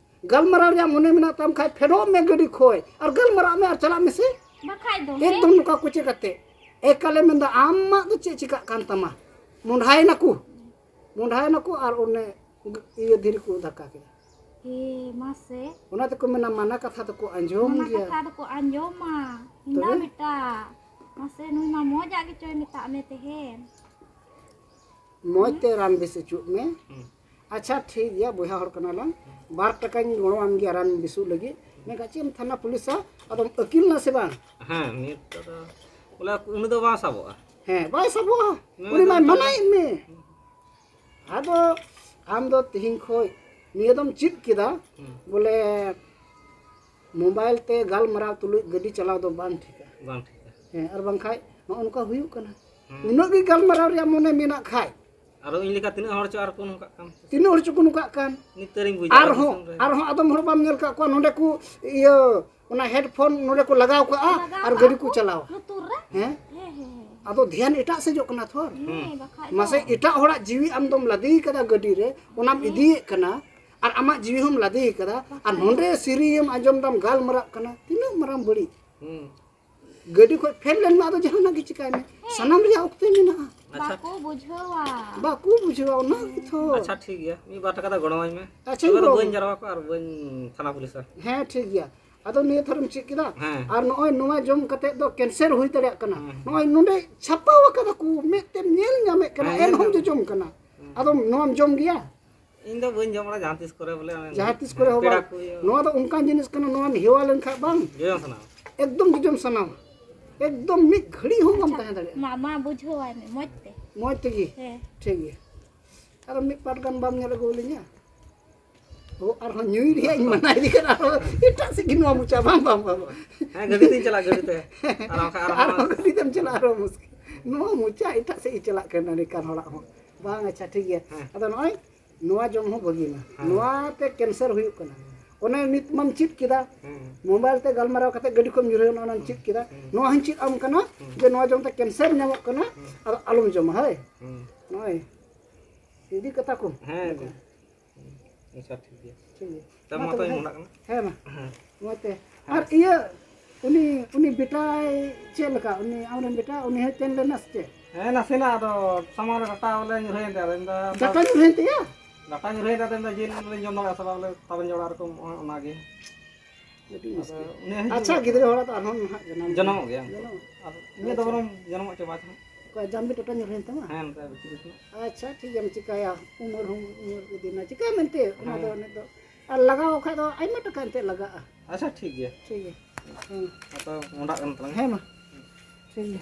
ᱜᱟᱞᱢᱟᱨᱟᱣ ᱨᱮᱭᱟᱜ ᱢᱚᱱᱮ ᱢᱮᱱᱟᱜ ᱛᱟᱢ ᱠᱷᱟᱡ ᱯᱷᱮᱰᱚᱜ ᱢᱮ ᱜᱟᱹᱰᱤ ᱠᱷᱚᱡ ᱟᱨ ᱜᱟᱞᱢᱟᱨᱟᱜ ᱢᱮ ᱟᱨ ᱪᱟᱞᱟᱜ ᱢᱮᱥᱮ᱾ ᱵᱟᱠᱷᱟᱡ ᱫᱚ ᱦᱮᱸ᱾ ᱮᱠᱫᱚᱢ ᱱᱚᱝᱠᱟ ᱠᱚᱪᱮ ᱠᱟᱛᱮ ᱮᱠᱟᱞᱮ ᱢᱮᱱᱫᱟ, ᱟᱢᱟᱜ ᱫᱚ ᱪᱮᱫ ᱪᱤᱠᱟᱜ ᱠᱟᱱ ᱛᱟᱢᱟ? ᱢᱚᱸᱰᱷᱟᱭ ᱱᱟᱠᱚ, ᱢᱚᱸᱰᱷᱟᱭ ᱱᱟᱠᱚ ᱟᱨ ᱚᱱᱮ ᱤᱭᱟᱹ ᱫᱷᱤᱨᱤ ᱠᱚ ᱫᱷᱟᱠᱟ ᱠᱮᱫᱟ᱾ ᱮ ᱢᱟᱥᱮ᱾ ᱚᱱᱟ ᱛᱮᱠᱚ ᱢᱮᱱᱟ ᱢᱟᱱᱟ ᱠᱟᱛᱷᱟ ᱫᱚᱠᱚ ᱟᱸᱡᱚᱢ ᱚᱱᱟ ᱜᱮᱭᱟ᱾ ᱠᱟᱛᱷᱟ ᱫᱚᱠᱚ ᱟᱸᱡᱚᱢᱟ᱾ ᱤᱧᱫᱟ ᱛᱚᱵᱮ? ᱵᱮᱴᱟ, ᱢᱟᱥᱮ ᱱᱩᱭ ᱢᱟ ᱢᱚᱡᱟᱜ ᱜᱮᱪᱚᱭ ᱢᱮᱛᱟᱜ ᱢᱮ ᱛᱮᱦᱮᱱ᱾ ᱢᱚᱡᱽ ᱛᱮ ᱨᱟᱱ ᱵᱮᱥ ᱦᱚᱪᱚᱜ ᱢᱮ᱾ ᱦᱩᱸ᱾ ᱟᱪᱪᱷᱟ, ᱴᱷᱤᱠ ᱜᱮᱭᱟ, ᱵᱚᱭᱦᱟ ᱦᱚᱲ ᱠᱟᱱᱟᱞᱟᱝ, ᱵᱟᱨ ᱴᱟᱠᱟᱧ ᱜᱚᱲᱚᱣᱟᱢ ᱜᱮᱭᱟ ᱨᱟᱱ ᱵᱮᱥᱚᱜ ᱞᱟᱹᱜᱤᱫ᱾ ᱢᱮᱱᱠᱷᱟᱱ ᱪᱮᱫ ᱮᱢ ᱛᱷᱟᱱᱟ ᱯᱩᱞᱤᱥᱟ? ᱟᱫᱚᱢ ᱟᱹᱠᱤᱞ ᱱᱟ ᱥᱮ ᱵᱟᱝ? ᱦᱮᱸ, ᱱᱤᱛ ᱫᱚ ᱵᱚᱞᱮ ᱩᱱᱤ ᱫᱚ ᱵᱟᱝ ᱥᱟᱵᱚᱜᱼᱟ᱾ ᱦᱮᱸ, ᱵᱟᱭ ᱥᱟᱵᱚᱜᱼᱟ᱾ ᱩᱱᱤ ᱩᱱᱤ ᱫᱚ ᱢᱟᱭ ᱪᱟᱞᱟᱜ ᱢᱟᱱᱟᱭᱮᱫ ᱢᱮ᱾ ᱟᱫᱚ ᱟᱢ ᱫᱚ ᱛᱮᱦᱮᱧ ᱠᱷᱚᱡ ᱱᱤᱭᱟᱹ ᱫᱚᱢ ᱪᱮᱫ ᱠᱮᱫᱟ, ᱦᱩᱸ᱾ ᱵᱚᱞᱮ ᱢᱳᱵᱟᱭᱤᱞ ᱛᱮ ᱜᱟᱞᱢᱟᱨᱟᱣ ᱛᱩᱞᱩᱡ ᱜᱟᱹᱰᱤ ᱪᱟᱞᱟᱣ ᱫᱚ ᱵᱟᱝ ᱴᱷᱤᱠᱟ᱾ ᱵᱟᱝ ᱴᱷᱤᱠᱟ᱾ ᱦᱮᱸ, ᱟᱨ ᱵᱟᱝᱠᱷᱟᱡ ᱱᱚᱜᱼᱚ ᱱᱚᱝᱠᱟ ᱦᱩᱭᱩᱜ ᱠᱟᱱᱟ᱾ ᱦᱩᱸ᱾ ᱩᱱᱟᱹᱜ ᱜᱮ ᱜᱟᱞᱢᱟᱨᱟᱣ ᱨᱮᱭᱟᱜ ᱢᱚᱱᱮ ᱢᱮᱱᱟᱜ ᱠᱷᱟᱡ᱾ ᱟᱨᱚ ᱤᱧ ᱞᱮᱠᱟ ᱛᱤᱱᱟᱹᱜ ᱦᱚᱲ ᱪᱚ ᱟᱨ ᱠᱚ ᱱᱚᱝᱠᱟᱜ ᱠᱟᱱ᱾ ᱛᱤᱱᱟᱹᱜ ᱦᱚᱲ ᱪᱚ ᱠᱚ ᱱᱚᱝᱠᱟᱜ ᱠᱟᱱ᱾ ᱱᱤᱛ ᱛᱟᱹᱨᱤᱧ ᱵᱩᱡᱟ, ᱟᱨᱦᱚᱸ, ᱫᱤᱥᱚᱢ ᱨᱮ᱾ ᱟᱨᱦᱚᱸ ᱟᱫᱚᱢ ᱦᱚᱲ ᱵᱟᱢ ᱧᱮᱞ ᱠᱟᱜ ᱠᱚᱣᱟ, ᱱᱚᱸᱰᱮ ᱠᱚ ᱤᱭᱟᱹ, ᱚᱱᱟ ᱦᱮᱰᱯᱷᱳᱱ ᱱᱚᱸᱰᱮ ᱠᱚ ᱞᱟᱜᱟᱣ ᱠᱟᱜᱼᱟ ᱞᱟᱜᱟᱣ ᱟᱨ ᱠᱟᱜᱼᱟ ᱜᱟᱹᱰᱤ ᱠᱚ ᱠᱚ ᱪᱟᱞᱟᱣᱟ᱾ ᱞᱩᱛᱩᱨ ᱨᱮ᱾ ᱦᱮᱸ? ᱦᱮᱸ, ᱦᱮᱸ, ᱦᱮᱸ᱾ ᱟᱫᱚ ᱫᱷᱮᱭᱟᱱ ᱮᱴᱟᱜ ᱥᱮᱡᱚᱜ ᱠᱟᱱᱟ ᱛᱷᱚᱨ᱾ ᱦᱮᱸ, ᱵᱟᱠᱷᱟᱡ ᱫᱚ᱾ ᱢᱟᱥᱮ, ᱮᱴᱟᱜ ᱦᱚᱲᱟᱜ ᱡᱤᱣᱤ ᱟᱢ ᱫᱚᱢ ᱞᱟᱫᱮ ᱠᱟᱫᱟ ᱜᱟᱹᱰᱤ ᱨᱮ, ᱚᱱᱟᱢ ᱦᱮᱸ᱾ ᱤᱫᱤᱭᱮᱫ ᱠᱟᱱᱟ, ᱟᱨ ᱟᱢᱟᱜ ᱡᱤᱣᱤ ᱦᱚᱸᱢ ᱞᱟᱫᱮ ᱠᱟᱫᱟ, ᱟᱨ ᱵᱟᱠᱷᱟᱡ᱾ ᱱᱚᱸᱰᱮ ᱥᱮᱨᱮᱧ ᱮᱢ ᱟᱸᱡᱚᱢ ᱫᱟᱢ, ᱜᱟᱞᱢᱟᱨᱟᱜ ᱠᱟᱱᱟ, ᱛᱤᱱᱟᱹᱜ ᱢᱟᱨᱟᱝ ᱵᱟᱹᱲᱤᱡ᱾ ᱦᱩᱸ᱾ ᱜᱟᱹᱰᱤ ᱠᱷᱚᱡ ᱯᱷᱮᱰ ᱞᱮᱱ ᱢᱮ, ᱟᱫᱚ ᱡᱟᱦᱟᱱᱟᱜ ᱜᱮ ᱪᱤᱠᱟᱭ ᱢᱮ, ᱦᱮᱸ᱾ ᱥᱟᱱᱟᱢ ᱨᱮᱭᱟᱜ ᱚᱠᱛᱮ ᱢᱮᱱᱟᱜᱼᱟ᱾ ᱟᱪᱪᱷᱟ᱾ ᱵᱟᱠᱚ ᱵᱩᱡᱷᱟᱹᱣᱟ᱾ ᱵᱟᱠᱚ ᱵᱩᱡᱷᱟᱹᱣᱟ, ᱚᱱᱟ ᱜᱮᱛᱷᱚ᱾ ᱟᱪᱪᱷᱟ, ᱴᱷᱤᱠ ᱜᱮᱭᱟ, ᱢᱤᱫ ᱵᱟᱨ ᱴᱟᱠᱟ ᱫᱚ ᱜᱚᱲᱚᱣᱟᱹᱧ ᱢᱮ᱾ ᱟᱪᱪᱷᱟ, ᱛᱚᱵᱮ ᱫᱚ ᱜᱚᱲᱚ ᱵᱟᱹᱧ ᱟᱹᱧ᱾ ᱡᱟᱨᱣᱟ ᱠᱚᱣᱟ ᱟᱨ ᱵᱟᱹᱧ ᱛᱷᱟᱱᱟ ᱯᱩᱞᱤᱥᱟ᱾ ᱦᱮᱸ, ᱴᱷᱤᱠ ᱜᱮᱭᱟ᱾ ᱟᱫᱚ ᱱᱤᱭᱟᱹ ᱛᱷᱚᱨᱮᱢ ᱪᱮᱫ ᱠᱮᱫᱟ? ᱦᱮᱸ᱾ ᱟᱨ ᱱᱚᱜᱼᱚᱭ ᱱᱚᱣᱟ ᱡᱚᱢ ᱠᱟᱛᱮ ᱫᱚ ᱠᱮᱱᱥᱟᱨ ᱦᱩᱭ ᱫᱟᱲᱮᱭᱟᱜ ᱠᱟᱱᱟ᱾ ᱦᱮᱸ, ᱦᱮᱸ᱾ ᱱᱚᱜᱼᱚᱭ ᱱᱚᱰᱮ ᱪᱷᱟᱯᱟᱣ ᱟᱠᱟᱫᱟ ᱠᱚ, ᱢᱮᱫ ᱛᱮᱢ ᱧᱮᱞ ᱧᱟᱢᱮᱫ ᱠᱟᱱᱟ, ᱦᱮᱸ, ᱧᱮᱞ ᱮᱱᱦᱚᱸᱢ ᱧᱟᱢ ᱡᱚᱡᱚᱢ ᱠᱟᱱᱟ᱾ ᱦᱮᱸ᱾ ᱟᱫᱚᱢ ᱱᱚᱣᱟᱢ ᱡᱚᱢ ᱜᱮᱭᱟ? ᱤᱧ ᱫᱚ ᱵᱟᱹᱧ ᱡᱚᱢ ᱵᱟᱲᱟ ᱡᱟᱦᱟᱸ ᱛᱤᱥ ᱠᱚᱨᱮ ᱵᱚᱞᱮ, ᱚᱱᱮ ᱡᱟᱦᱟᱸ ᱛᱤᱥ ᱠᱚᱨᱮ ᱦᱚᱸ ᱯᱮᱲᱟ ᱵᱟᱝ᱾ ᱠᱚ ᱤᱭᱟᱹ᱾ ᱱᱚᱣᱟ ᱫᱚ ᱚᱱᱠᱟᱱ ᱡᱤᱱᱤᱥ ᱠᱟᱱᱟ, ᱱᱚᱣᱟᱢ ᱦᱮᱣᱟ ᱞᱮᱱᱠᱷᱟᱱ ᱵᱟᱝ, ᱡᱚᱡᱚᱢ ᱥᱟᱱᱟᱣᱟ᱾ ᱮᱠᱫᱚᱢ ᱡᱚᱡᱚᱢ ᱥᱟᱱᱟᱣᱟ, ᱮᱠᱫᱚᱢ ᱢᱤᱫ ᱜᱷᱟᱹᱲᱤᱡ ᱦᱚᱸ ᱵᱟᱢ ᱟᱪᱪᱷᱟ, ᱛᱟᱦᱮᱸ ᱫᱟᱲᱮᱭᱟᱜᱼᱟ᱾ ᱢᱟ, ᱢᱟ ᱵᱩᱡᱷᱟᱹᱣᱟᱭ ᱢᱮ ᱢᱚᱡᱽ ᱛᱮ᱾ ᱢᱚᱡᱽ ᱛᱮᱜᱮ? ᱦᱮᱸ᱾ ᱴᱷᱤᱠ ᱜᱮᱭᱟ᱾ ᱟᱫᱚ ᱢᱤᱫ ᱯᱟᱴ ᱜᱟᱱ ᱵᱟᱢ ᱧᱮᱞ ᱟᱹᱜᱩ ᱟᱹᱞᱤᱧᱟ? ᱚ, ᱟᱨᱦᱚᱸ ᱧᱩᱭ ᱨᱮᱭᱟᱜ ᱤᱧ ᱢᱟᱱᱟ ᱤᱫᱤ ᱠᱟᱱᱟ, ᱟᱨᱦᱚᱸ ᱮᱴᱟᱜ ᱥᱮᱫ ᱜᱮ ᱱᱚᱣᱟ ᱢᱚᱪᱟ, ᱵᱟᱝ, ᱵᱟᱝ, ᱵᱟᱝ, ᱵᱟᱝ᱾ ᱦᱮᱸ, ᱜᱟᱹᱰᱤ ᱛᱤᱧ ᱪᱟᱞᱟᱜᱼᱟ, ᱜᱟᱹᱰᱤ ᱛᱮ᱾ ᱟᱨ ᱵᱟᱝᱠᱷᱟᱱ ᱟᱨᱦᱚᱸ ᱟᱨᱦᱚᱸ ᱜᱟᱹᱰᱤ ᱛᱮᱢ ᱪᱟᱞᱟᱜᱼᱟ, ᱟᱨᱦᱚᱸ ᱢᱩᱥᱠᱤᱞ᱾ ᱱᱚᱣᱟ ᱢᱚᱪᱟ ᱮᱴᱟᱜ ᱥᱮᱫ ᱜᱮ ᱪᱟᱞᱟᱜ ᱠᱟᱱᱟ ᱱᱮᱠᱟᱱ ᱦᱚᱲᱟᱜ ᱦᱚᱸ᱾ ᱵᱟᱝ, ᱟᱪᱪᱷᱟ, ᱴᱷᱤᱠ ᱜᱮᱭᱟ᱾ ᱦᱮᱸ᱾ ᱟᱫᱚ ᱱᱚᱜᱼᱚᱭ ᱱᱚᱣᱟ ᱡᱚᱢ ᱦᱚᱸ ᱵᱷᱟᱹᱜᱤ ᱢᱟ᱾ ᱦᱮᱸ᱾ ᱱᱚᱣᱟ ᱛᱮ ᱠᱮᱱᱥᱟᱨ ᱦᱩᱭᱩᱜ ᱠᱟᱱᱟ᱾ ᱚᱱᱮ ᱱᱤᱛ ᱢᱟᱢ ᱪᱮᱫ ᱠᱮᱫᱟ, ᱦᱮᱸ᱾ ᱢᱳᱵᱟᱭᱤᱞ ᱛᱮ ᱜᱟᱞᱢᱟᱨᱟᱣ ᱠᱟᱛᱮ ᱜᱟᱹᱰᱤ ᱠᱷᱚᱱ ᱧᱩᱨᱦᱟᱹᱭᱮᱱᱟ, ᱚᱱᱟᱢ ᱪᱮᱫ ᱠᱮᱫᱟ᱾ ᱦᱮᱸ᱾ ᱱᱚᱣᱟ ᱦᱚᱸᱧ ᱪᱮᱫ ᱟᱢ ᱠᱟᱱᱟ ᱦᱮᱸ᱾ ᱡᱮ ᱱᱚᱣᱟ ᱡᱚᱢ ᱛᱮ ᱠᱮᱱᱥᱟᱨ ᱧᱟᱢᱚᱜ ᱠᱟᱱᱟ, ᱦᱮᱸ᱾ ᱟᱫᱚ ᱟᱞᱚᱢ ᱡᱚᱢᱟ, ᱦᱳᱭ᱾ ᱦᱮᱸ᱾ ᱱᱚᱜᱼᱚᱭ ᱤᱫᱤ ᱠᱟᱛᱷᱟ ᱠᱚ᱾ ᱦᱮᱸ, ᱤᱫᱤ᱾ ᱟᱪᱪᱷᱟ, ᱴᱷᱤᱠ ᱜᱮᱭᱟ᱾ ᱴᱷᱤᱠ ᱜᱮᱭᱟ᱾ ᱛᱟᱦᱞᱮ ᱢᱟ ᱢᱟ ᱛᱚᱵᱮ ᱛᱚᱵᱮ, ᱦᱮᱸ᱾ ᱢᱚᱱᱟᱜ ᱠᱟᱱᱟ᱾ ᱦᱮᱸ ᱢᱟ᱾ ᱦᱮᱸ᱾ ᱱᱚᱜᱼᱚᱭ ᱛᱮ᱾ ᱦᱮᱸ᱾ ᱟᱨ ᱤᱭᱟᱹ, ᱩᱱᱤ, ᱩᱱᱤ ᱵᱮᱴᱟᱭ ᱪᱮᱫ ᱞᱮᱠᱟ? ᱩᱱᱤ ᱟᱢᱨᱮᱱ ᱵᱮᱴᱟ, ᱩᱱᱤ ᱦᱚᱸ ᱛᱮᱱ ᱞᱮᱱᱟ ᱥᱮ ᱪᱮᱫ? ᱦᱮᱸ, ᱱᱟᱥᱮᱱᱟᱜ ᱟᱫᱚ ᱥᱟᱢᱟᱝ ᱨᱮ ᱰᱟᱴᱟ ᱵᱚᱞᱮ ᱧᱩᱨᱦᱟᱹᱭᱮᱱ ᱛᱟᱭᱟ᱾ ᱟᱫᱚ ᱤᱧ ᱫᱚ ᱰᱟᱴᱟ ᱧᱩᱨᱦᱟᱹᱭᱮᱱ ᱛᱟᱭᱟ? ᱰᱟᱴᱟ ᱧᱩᱨᱦᱟᱹᱭᱮᱱ ᱛᱟᱭᱟ, ᱟᱫᱚ ᱤᱧ ᱫᱚ ᱡᱤᱞ ᱞᱤᱧ ᱡᱚᱢ ᱫᱟᱲᱮᱭᱟᱜᱼᱟ ᱥᱮ ᱵᱟᱝ ᱵᱚᱞᱮ ᱛᱟᱵᱮᱱ ᱡᱚᱲᱟ ᱮᱨᱚᱠᱚᱢ ᱚᱱᱟᱜᱮ᱾ ᱟᱹᱰᱤ ᱟᱫᱚ ᱢᱩᱥᱠᱤᱞ᱾ ᱩᱱᱤ ᱦᱤᱡᱩᱜ ᱟᱪᱪᱷᱟ, ᱜᱮᱭᱟ᱾ ᱜᱤᱫᱽᱨᱟᱹ ᱦᱚᱲᱟᱜ ᱫᱚ ᱟᱨᱦᱚᱸ ᱱᱟᱦᱟᱜ ᱡᱟᱱᱟᱢ ᱡᱚᱱᱚᱢᱚᱜ ᱜᱮᱭᱟ᱾ ᱡᱚᱱᱚᱢᱚᱜ᱾ ᱟᱫᱚ ᱩᱱᱤ ᱫᱚ ᱟᱪᱪᱷᱟ᱾ ᱵᱚᱨᱚᱝ ᱡᱚᱱᱚᱢ ᱦᱚᱪᱚ ᱵᱟᱭ ᱛᱟᱦᱮᱸᱱᱟ᱾ ᱚᱠᱟ ᱡᱟᱢᱵᱤ ᱴᱟᱴᱟ ᱧᱩᱨ ᱦᱩᱭᱮᱱ ᱛᱟᱢᱟ? ᱦᱮᱸ, ᱚᱱᱠᱟ ᱵᱷᱤᱛᱨᱤ ᱨᱮ᱾ ᱟᱪᱪᱷᱟ, ᱴᱷᱤᱠ ᱜᱮᱭᱟ, ᱪᱤᱠᱟᱹᱭᱟ, ᱩᱢᱮᱨ ᱦᱚᱸ ᱩᱢᱮᱨ ᱤᱫᱤᱱᱟ, ᱪᱤᱠᱟᱹᱭᱟ ᱢᱮᱱᱛᱮ, ᱚᱱᱟ ᱫᱚ ᱦᱮᱸ᱾ ᱱᱤᱛᱚᱜ ᱟᱨ ᱞᱟᱜᱟᱣ ᱠᱷᱟᱡ ᱫᱚ ᱟᱭᱢᱟ ᱴᱟᱠᱟ ᱮᱱᱛᱮ ᱞᱟᱜᱟᱜᱼᱟ᱾ ᱟᱪᱪᱷᱟ, ᱴᱷᱤᱠ ᱜᱮᱭᱟ᱾ ᱴᱷᱤᱠ ᱜᱮᱭᱟ᱾ ᱦᱮᱸ᱾ ᱦᱟᱛᱟᱣ ᱢᱚᱸᱰᱷᱟᱜ ᱠᱟᱱ ᱛᱟᱞᱟᱝ᱾ ᱦᱮᱸ ᱢᱟ᱾ ᱴᱷᱤᱠ ᱜᱮᱭᱟ᱾